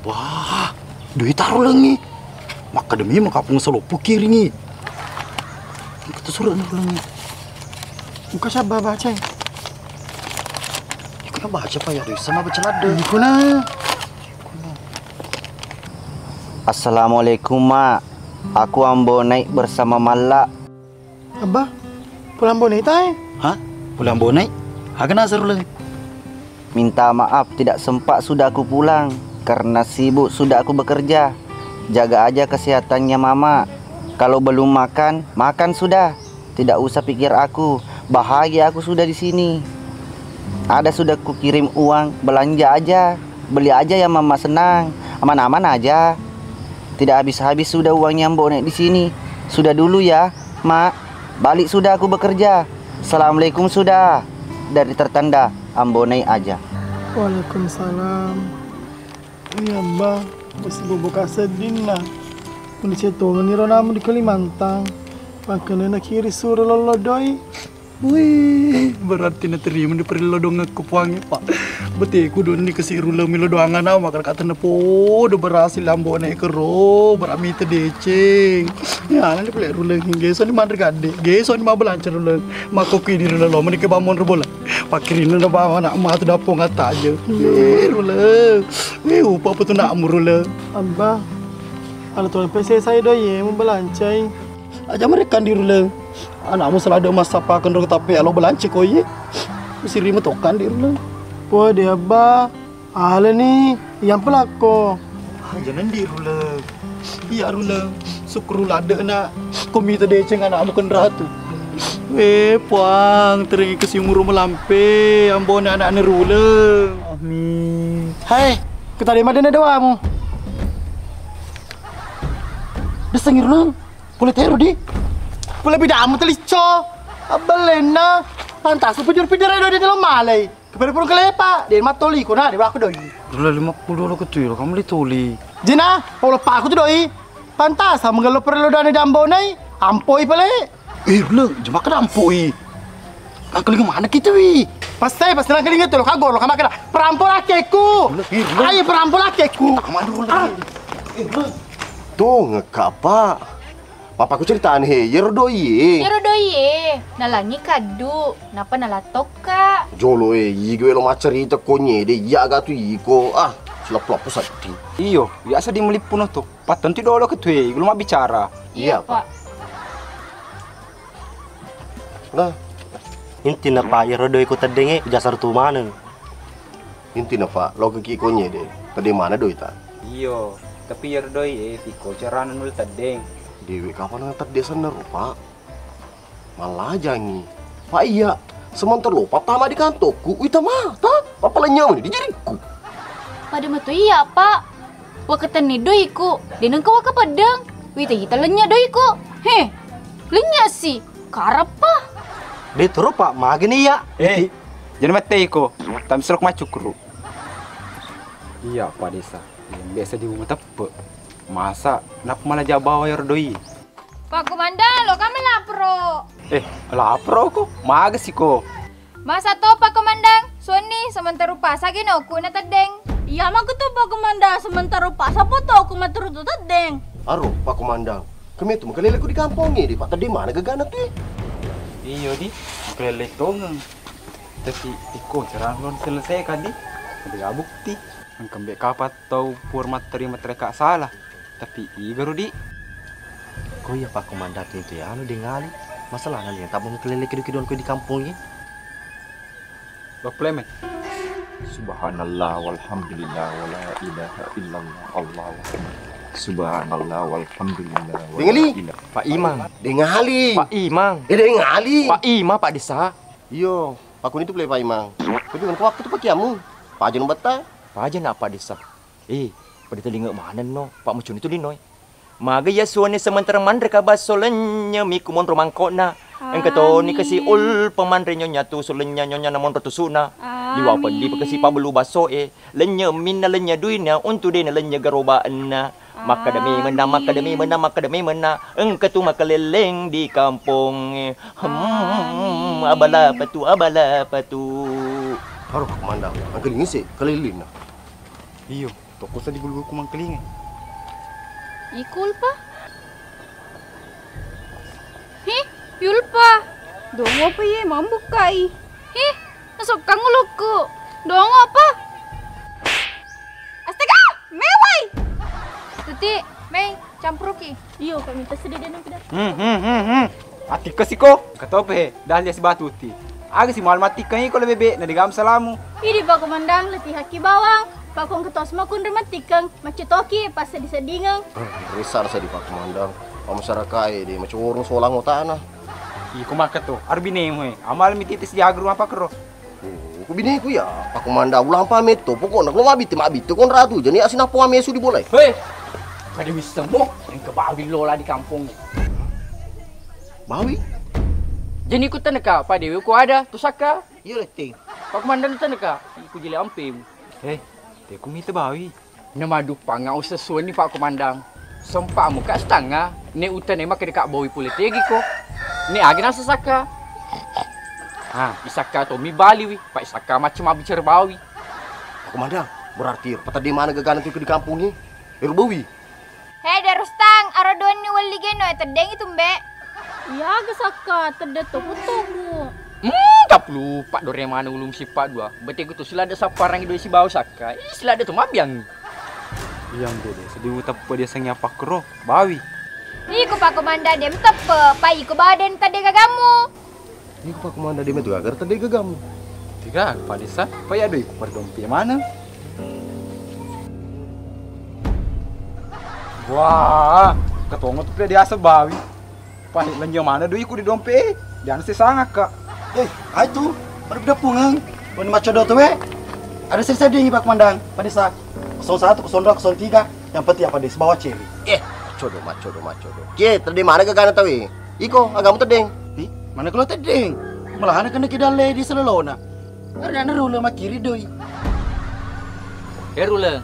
Wah, duit taruh lengi. Maka demi maka pengusaha loppo kiringi. Kita surat nih lengi. Buka sebba baca. Ikuna baca pak ya, sama baca lada. Ikuna. Assalamualaikum, Mak. Aku Ambo Naik bersama Malla. Abba, pulang Ambo Naik tae? Hah? Pulang Ambo Naik? Aga nasaruleng? Minta maaf, tidak sempat sudah aku pulang karena sibuk sudah aku bekerja. Jaga aja kesehatannya Mama. Kalau belum makan, makan sudah. Tidak usah pikir aku, bahagia aku sudah di sini. Ada sudah kukirim uang, belanja aja, beli aja yang Mama senang, aman-aman aja. Tidak habis-habis sudah uangnya Ambo Naik di sini. Sudah dulu ya, Mak. Balik sudah aku bekerja. Assalamualaikum sudah. Dari tertanda Ambo Naik aja. Waalaikumsalam. Iya, Abba, masih bobo kaseddinna. Kondisi tongeniro namu di Kalimantan. Pangkenena kiri suro lollo doi. Wih, berarti naterima di perillo dongekku puangnge, Pak. Beteku doni kasi ruleng milo doangan, maka kata na podo berhasil ambona kero, berami tedeceng. Ya, nanti pele ruleng, geso ni manre gade, geso ni mabelanca ruleng. Mako ki di ruleng lo, menike bamon robola. Pakkirinna na bawang anak matu dapong atta aja. Eh, ruleng. Eh, upa apa tu nak mu ruleng? Abba, ala tole pese saya doi, eh, mau belancai. Aja mereka di ruleng. Anakmu selalu ada masa pakan rokok tapi alo belancai koi. Mesti rima tokan di ruleng. Wah, dia Abba. Alani, yang pelakko. Ah, jangan di ruleng. Iya ruleng. Syukur ladde na. Komite deceng anakmu kenratu. Eh, puang, teringi kesi umur melampe, ambone anak ne ruleng. Amin. Hai, kita di mana doamu? Desengi ruleng. Pole tero di. Pole bidamu telicco. Abelena. Pantas pujur-pujur edo di dalam malai. Kepada purung kelepa, de matoli ko na de wako doi. Dula lima puluh lo ketu lo kamu li toli. Jena, polo paku tu doi. Pantas sama gelo perlu dana dambo nai. Ampoi pale. Eh, lo jema kada ampoi. Angkeling mana kita wi? Pasai pas nang keling tu lo kagor lo kamakana. Perampo lakeku. Ayo perampo lakeku. Taman dulu. Ah. Eh, lo. Tuh ngekapa. Papaku ceritane he, yero doi e. Yero doi e, nalangi kaddu, napa nalattokka. Jolo e, igue lo maccarita konyede, iya gatu iko. Ah, silappu-lappu satti. Iyo, biasa di melippuno to. Pattonti dolo ketue, igu lo mabbicara. Iya, Pak. Nah, intina Pak, yero doi ko teddenge, ujasar tu maneng. Intina, Pak, lokeki konyede, tedde mana doi ta? Iyo, tapi iyaro doi e, piko carana nul teddeng. Dewe kapang tedde senna ro, Pak? Mallajangi. Pak iya, sementara lo pattama di kantokku, wita mata, papalanya mani di jirikku. Pada metu iya, Pak. Wakatenni doiku, denengka wakapeddeng. Wita ita lenya doiku. He, lenya si, kareppa. De toro, Pak, mageni iya. Eh, jadi mate iko, tamselok macukru. Iya, Pak Desa. Yang biasa di rumah teppe. Masa nak malah jabawa iyaro doi? Pak Komandan, lo kami lapro. Eh, lapro ko? Maga siko? Masa to Pak Komandan, suwenni sementara pasa ginoku na teddeng. Iya mako to Pak Komandan, sementara pasa fotoku maturu tu teddeng. Aro Pak Komandan, kami tu makalele ku di kampong ini, Pak, teddeng mana gagana tu? Iyo di, makalele tongeng. Tapi iko cerang lon selesaikan di. Ada bukti. Engka mbe kapang tau pura matterima tereka salah. Tapi iga ro di. Ko iya Pak Komandan tu itu ya anu dengali. Masalahna dia tabung kelele kedu-keduan ko di kampung ini. Lo plemen. Subhanallah walhamdulillah wala ilaha illallah Allahu akbar. Subhanallah walhamdulillah wala Dengali. Ilaha. Pak Imang. Dengali. Pak Imang. Eh, dengali. Pak Imang, Pak Desa. Iyo, aku ini tu play Pak Imang. Tapi kan waktu tu pakiamu. Pajen betta. Pajen apa Desa? Eh, pada telinga manenno, Pak Mucuni tu lino, eh. Maga iya suwane sementara manre ka basso lennye mi ku monro mangkokna. Engka toni kasi ulpa manre nyonya tusu lennye nyonya na monro tusuna. Liwa peddi pa kasi pabelu basso e. Lennye minna lennye duina untu dena lennye garoba enna. Makkeda memenna, makkeda memenna, makkeda memenna. Engka tu makalelleng di kampongnge. Hmm, abala patu, abala patu. Aro Pak Komandan, angkelingi se kalellinna. Iyo. Toko sa di bulu-buluku mangkelinga. Iku Ulpa. Hi, Yulpa. Dongo apa ye, mambukkai. Hi, nasokkang ulukku. Dongo apa? Astaga, mewai. Tuti, mei, campuruki. Iyo, kami tersedia dan tidak. Hmm, hmm, hmm, hmm. Attikkesiko, katope, dah lias batuti. Aga si mal mattikkeng iko le bebe, na degam salamu. Idi Pak Komandan, letihakki bawang. Pakong ketos makunre mattikkeng, macetoki, pas seddi-seddingeng. Risar sedi Pak Komandan, pamasyarakae de macorong solang otana. Iko makketo, arbinemu e, amal mititis jaga rumah pakero. Oh, ku bineku ya, Pak Komandan ulang pametto, pokokna kalau mabitte, mabitte kon ratu, jadi asin apa amesu di bola. Hei, kada bisa mo, yang kebabil lola di kampung. Bawi? Jadi ku teneka, Pak Dewi ku ada, tu saka. Iyo letting. Pak Komandan, tenneka, ku jele ampemu. Eh, teku mita bawi. Namaduppanga usessuanni, Pak Komandan. Sempa'mu ka setengah, ne utanai makkeda ka bawi pole tegiko. Ne aga nasesakka. Ah, isakka tommi baliwi, Pak, isakka macam mabbicara bawi. Pak Komandan, berarti ero patedde maneng gagana tu di kampongnge. Ero bawi. He, De Rustang, aro donni welli geno, teddengi tumbe. Iya, aga sakka, tedde toku-toku. Hmm, taplupa dore maneng ulung sipa dua. Beteku tu silada sapparangi doi sibawa sakka. Ih, silada tu mabiang. Iya, Mbe, de. Seddi uteppe dia sengi apa kero, bawi. Iko Pak Komandan de meteppe, pa iko baden tedde gagamu. Iko Pak Komandan de metu gaga tedde gagamu. Tiga, Pak Desa, pa ya doi ku pada dompe mana? Wah, ketongo tu dia biasa bawi. Pai, lenyo mana duiku di dompe e? Jangan sesangakka. Eh, ai tu, pada dapungeng. Wani maccodo tu we. Ada seri-seri ni Pak Komandan, Pak Desa. Kosong satu, kosong dua, kosong tiga. Yang penting apa, Des? Bawa cewek. Eh, maccodo, maccodo, maccodo. Kie, tadi mana gagana tau e? Iko, agamu teddeng. Ih, mana kalau teddeng? Malahan kena kidalle di selelona. Ardana Rule makkiri doi. Eh, Rule,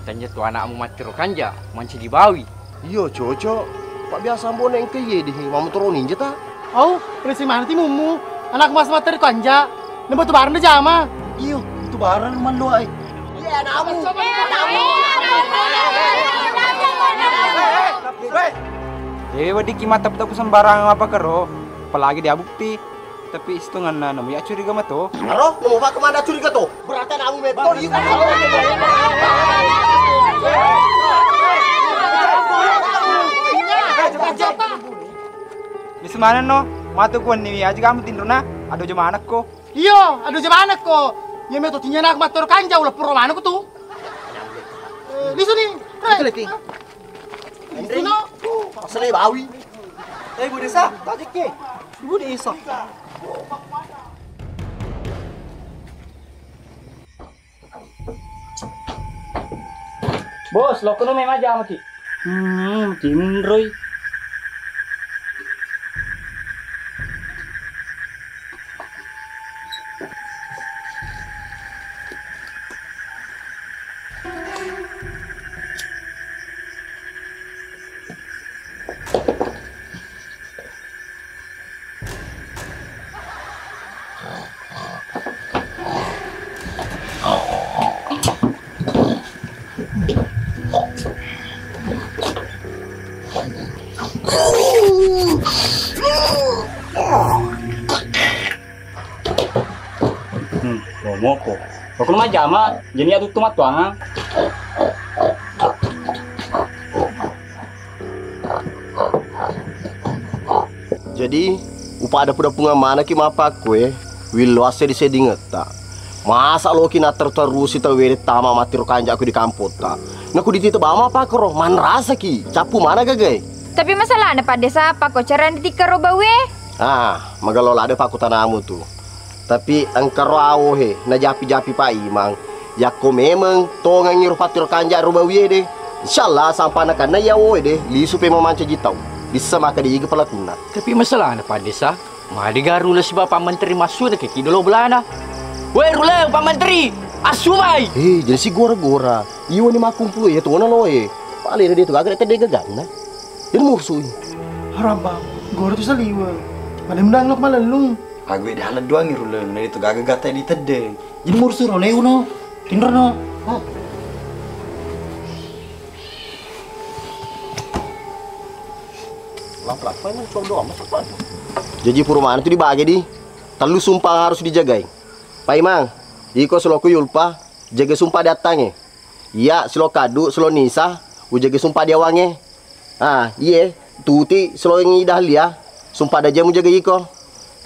tanja tu anakmu mattiro kanja, mancaji bawi. Iyo, cocok. Pak biasa ambone engka iye di, mamutoro ninja ta? Au, resi mana timummu? Anak mas materi kanja. Nembo tu bareng de jama. Iyo, tu bareng mandoai. Iya, anakmu. Anakmu. Dewe weddikki mattappu-tappu sembarang apa kero, apalagi dia bukti. Tapi sitonganna namo ya curiga mato. Aro, namo Pak Komandan curiga to. Berarti anakmu meto, iya. Di semana no, matu kuanni aja kamu tindrona, ado jamanakko. Iyo, ado jamanakko. Iya meto tinyana aku mattoro kanja, ulah pura manakko tu. Eh, lisu ni. Betul, Ting. Lisu no. Asale bawi. Eh, Bu Desa, tadi ke. Bu Desa. Bos, lokkono memang jama ki. Hmm, tinroi. Hmm, romoko. Kok lu majama, jadi atuh tumat tuangan. Jadi, upada puda-punga manaki mappakkue, willo asseddi-seddingetta. Masa loki natteru-terusi tauwe de tama mattiro kanja'ku di kampotta. Naku ditito bama pakkoro, manrasaki, cappu mana gagai. Tapi masalahna, Pak Desa, pakko carana ditikkaro baue? Ah, magalo lade pakkutanamu tu. Tapi engkaro awo he, najapi-japi Pak Imang. Yakko memeng tongengngi ro pattiro kanja ro bawie de. Insyaallah sampana kanna iya awo de, lisu pe mamancaji tau. Bisa maka diiga pelakunna. Tapi masalahna Pak Desa, madiga Rule siba Pak Menteri massu na keki dolo belana. Woi Rule, Pak Menteri, assubai. Eh, jadi si gora-gora. Iwa ni makkumpulu ya tuona loe. Pale de tu gaga tedde gaganna. Jadi mursui. Harabang, gora tu saliwa. Pada menang lo malellung. Ague dalan doang Rule, na itu gaga gata di tedde. Jadi mursu ro leuno. Tinrono. Oh. Lap-lap, emang coba doang, masuk apa tuh? Jaji pura maneng tu dibage di. Tellu sumpah harus dijagai. Paimang, iko seloku Yulpa, jaga sumpah diattange. Iya, selo kaddu, selo nisa, ujaga sumpah diawange. Ah, iye, tuti, selo ngi Dahlia, sumpah daja mujaga iko.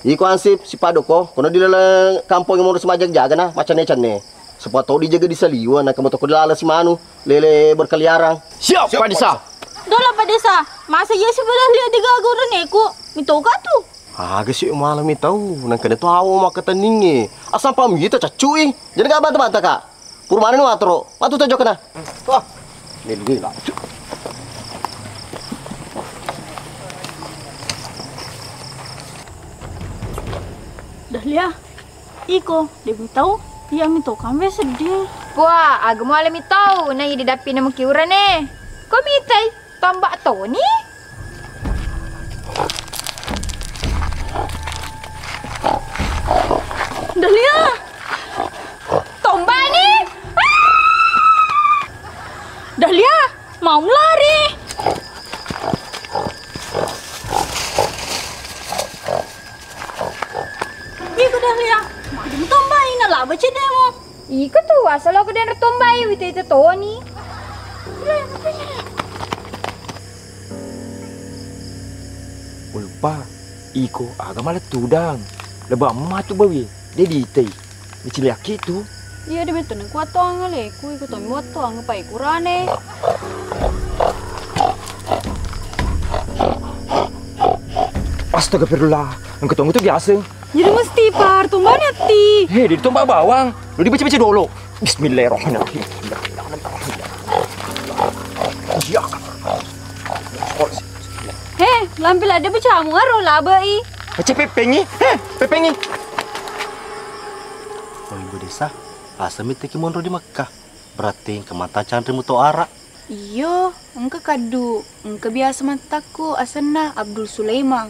Iko ansip, sipadoko, kono di laleng kampong monro semajang jagana, macane-cane. Supaya tau dijaga di saliwa, na kamu toko di laleng simanu, lele berkeliaran. Siap, Pak Desa. Dola Pak Desa, masa iya si Dahlia digaga uraneku? Mitoka tu. Aga si malam tau, nang kena tu awo makatenninge. Asam pamita caccui. Jadi gak banta-banta, Kak. Purmana ni watro, matu to jokna. Wah, lelli la. Dahlia. Iko, de' mitau, iya mito kambe seddi. Puah, aga mualemi tau, na idi dappi na muki urane. Ko mitai, tombak toni? Dahlia! Tombani! Ah! Dahlia, mau melari. Iko Dahlia, magi mutombai na laba cedemu. Iko tu, asal aku dan tombai, wita itu Toni. Ulpa, iko aga malah tudang. Leba matu bawi, de' ditai. Diciliaki tu. Iya, de' betul na kuat tuang aleku, iko tommi wattuang pai kurane. Astagfirullah, engka tong itu biasa. Jadi mesti par tumbani ati. He, di tumbak bawang. Lu dibaca-baca dulu. Bismillahirrahmanirrahim. Iya. He, lampi ladde bacamu aro labai. Baca pepengi. He, pepengi. Wah, Ibu Desa, asa mitteki monro di Mekkah. Berarti engka mata canre muto ara. Iyo, engka kaddu, engka biasa mattakku asenna Abdul Sulaiman.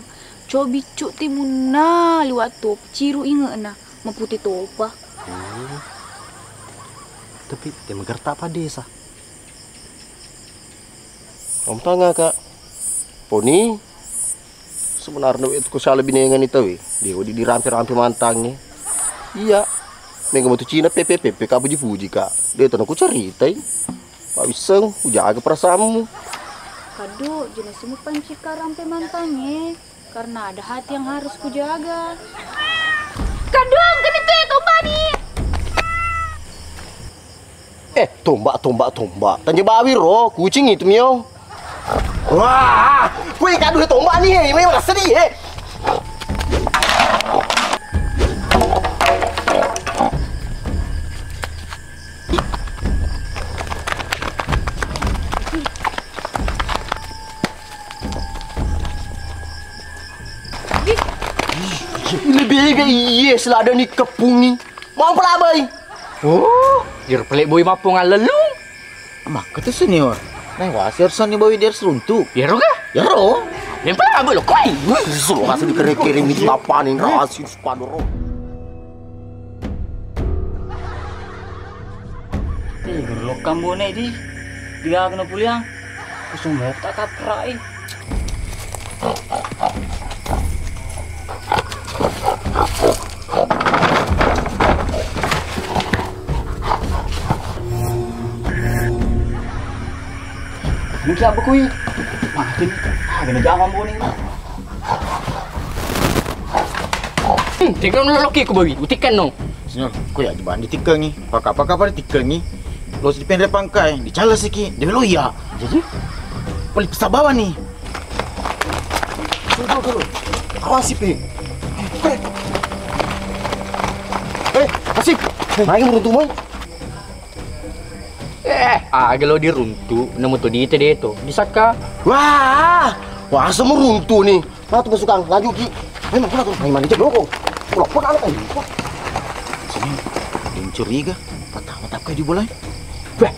Cobi cuk timunna liwat tu ciru inge'na, mapute topa. Oh. Tapi te magerta apa desa? Om tanga, Kak. Poni, sebenarnya itu ku salah binengan itu, weh. Dia di dirampe-rampe mantangnge. Iya. Mega matu Cina pepe pepe ka puji-puji, Kak. Dia tu aku ceritai. Pak Wiseng, ujaga perasaanmu. Kadu, jenis semua pancika rampe mantangnge. Karena ada hati yang harus kujaga. Kadung, kami tuh ya tombani. Eh, tombak, tombak, tombak. Tanya bawi ro, kucing itu mio. Wah, kue kadu tombak nih, he. Memang sedih, he. Lebih, lebih, iya, selada ni kepungi. Mau pelabai. Oh, iro pale boy mappong allellung. Makka tu senior. Nai wasi harus ni bawi dia runtu. Iyaro ga? Iyaro. Yang pelabai lo koi. Wih, suruh kasih dikere-kere ni apa nih, rahasia sepadu ro. Eh, guru lokang bone di. Diga kena puliang. Kusung mokta kaprai. Mungkin apa kui? Mati. Ah, kena jangan bone. Hmm, tega no loki ku bawi, utikkan no. Senior, ko ya jebani tikkengi. Paka-paka pada tikkengi. Lo si penre pangkai, dicala siki, dia lo iya. Jadi? Poli sabawa ni. Tunggu dulu. Awas sih, Pe. Eh. Eh, Asik. Mai menurut tuh, Moy. Eh, aga lo diruntu, nemu to dite de to. Disakka. Wah, wasa meruntu ni. Matu masukang, laju ki. Memang kula tuh main manajer loko. Kula pun anak aja. Wah. Sini, dia mencuriga. Patah mata kau di bola. Bah,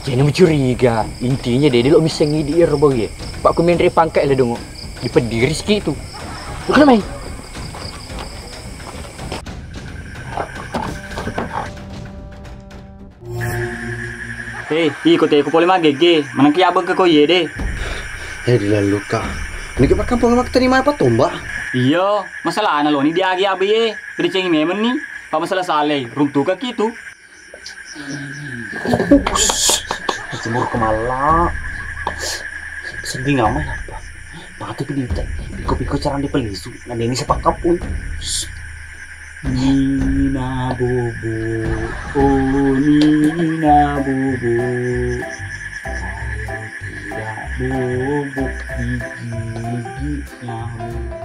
jadi mencuriga. Intinya de lo misengi di ero bawi. Pak ku menre pangkai le dongo. Dipediri siki tu. Bukan main. Eh, iko te ko pole magege, manengki abeng ke ko iye de. Eh, dilalluka. Niki pakkampong mak tadi mapa tomba? Iyo, masalahna lo ni diagi abe ye, ricengi memeng ni. Pa masalah salai, runtuka kitu. Jemur kemala. Sedih ngamen apa? Patu pidita. Piko-piko carang dipelisu. Nandini sepak kapun. Nina bobo, oh Nina bobo, kalau tidak bobok gigi-gigi nyamuk.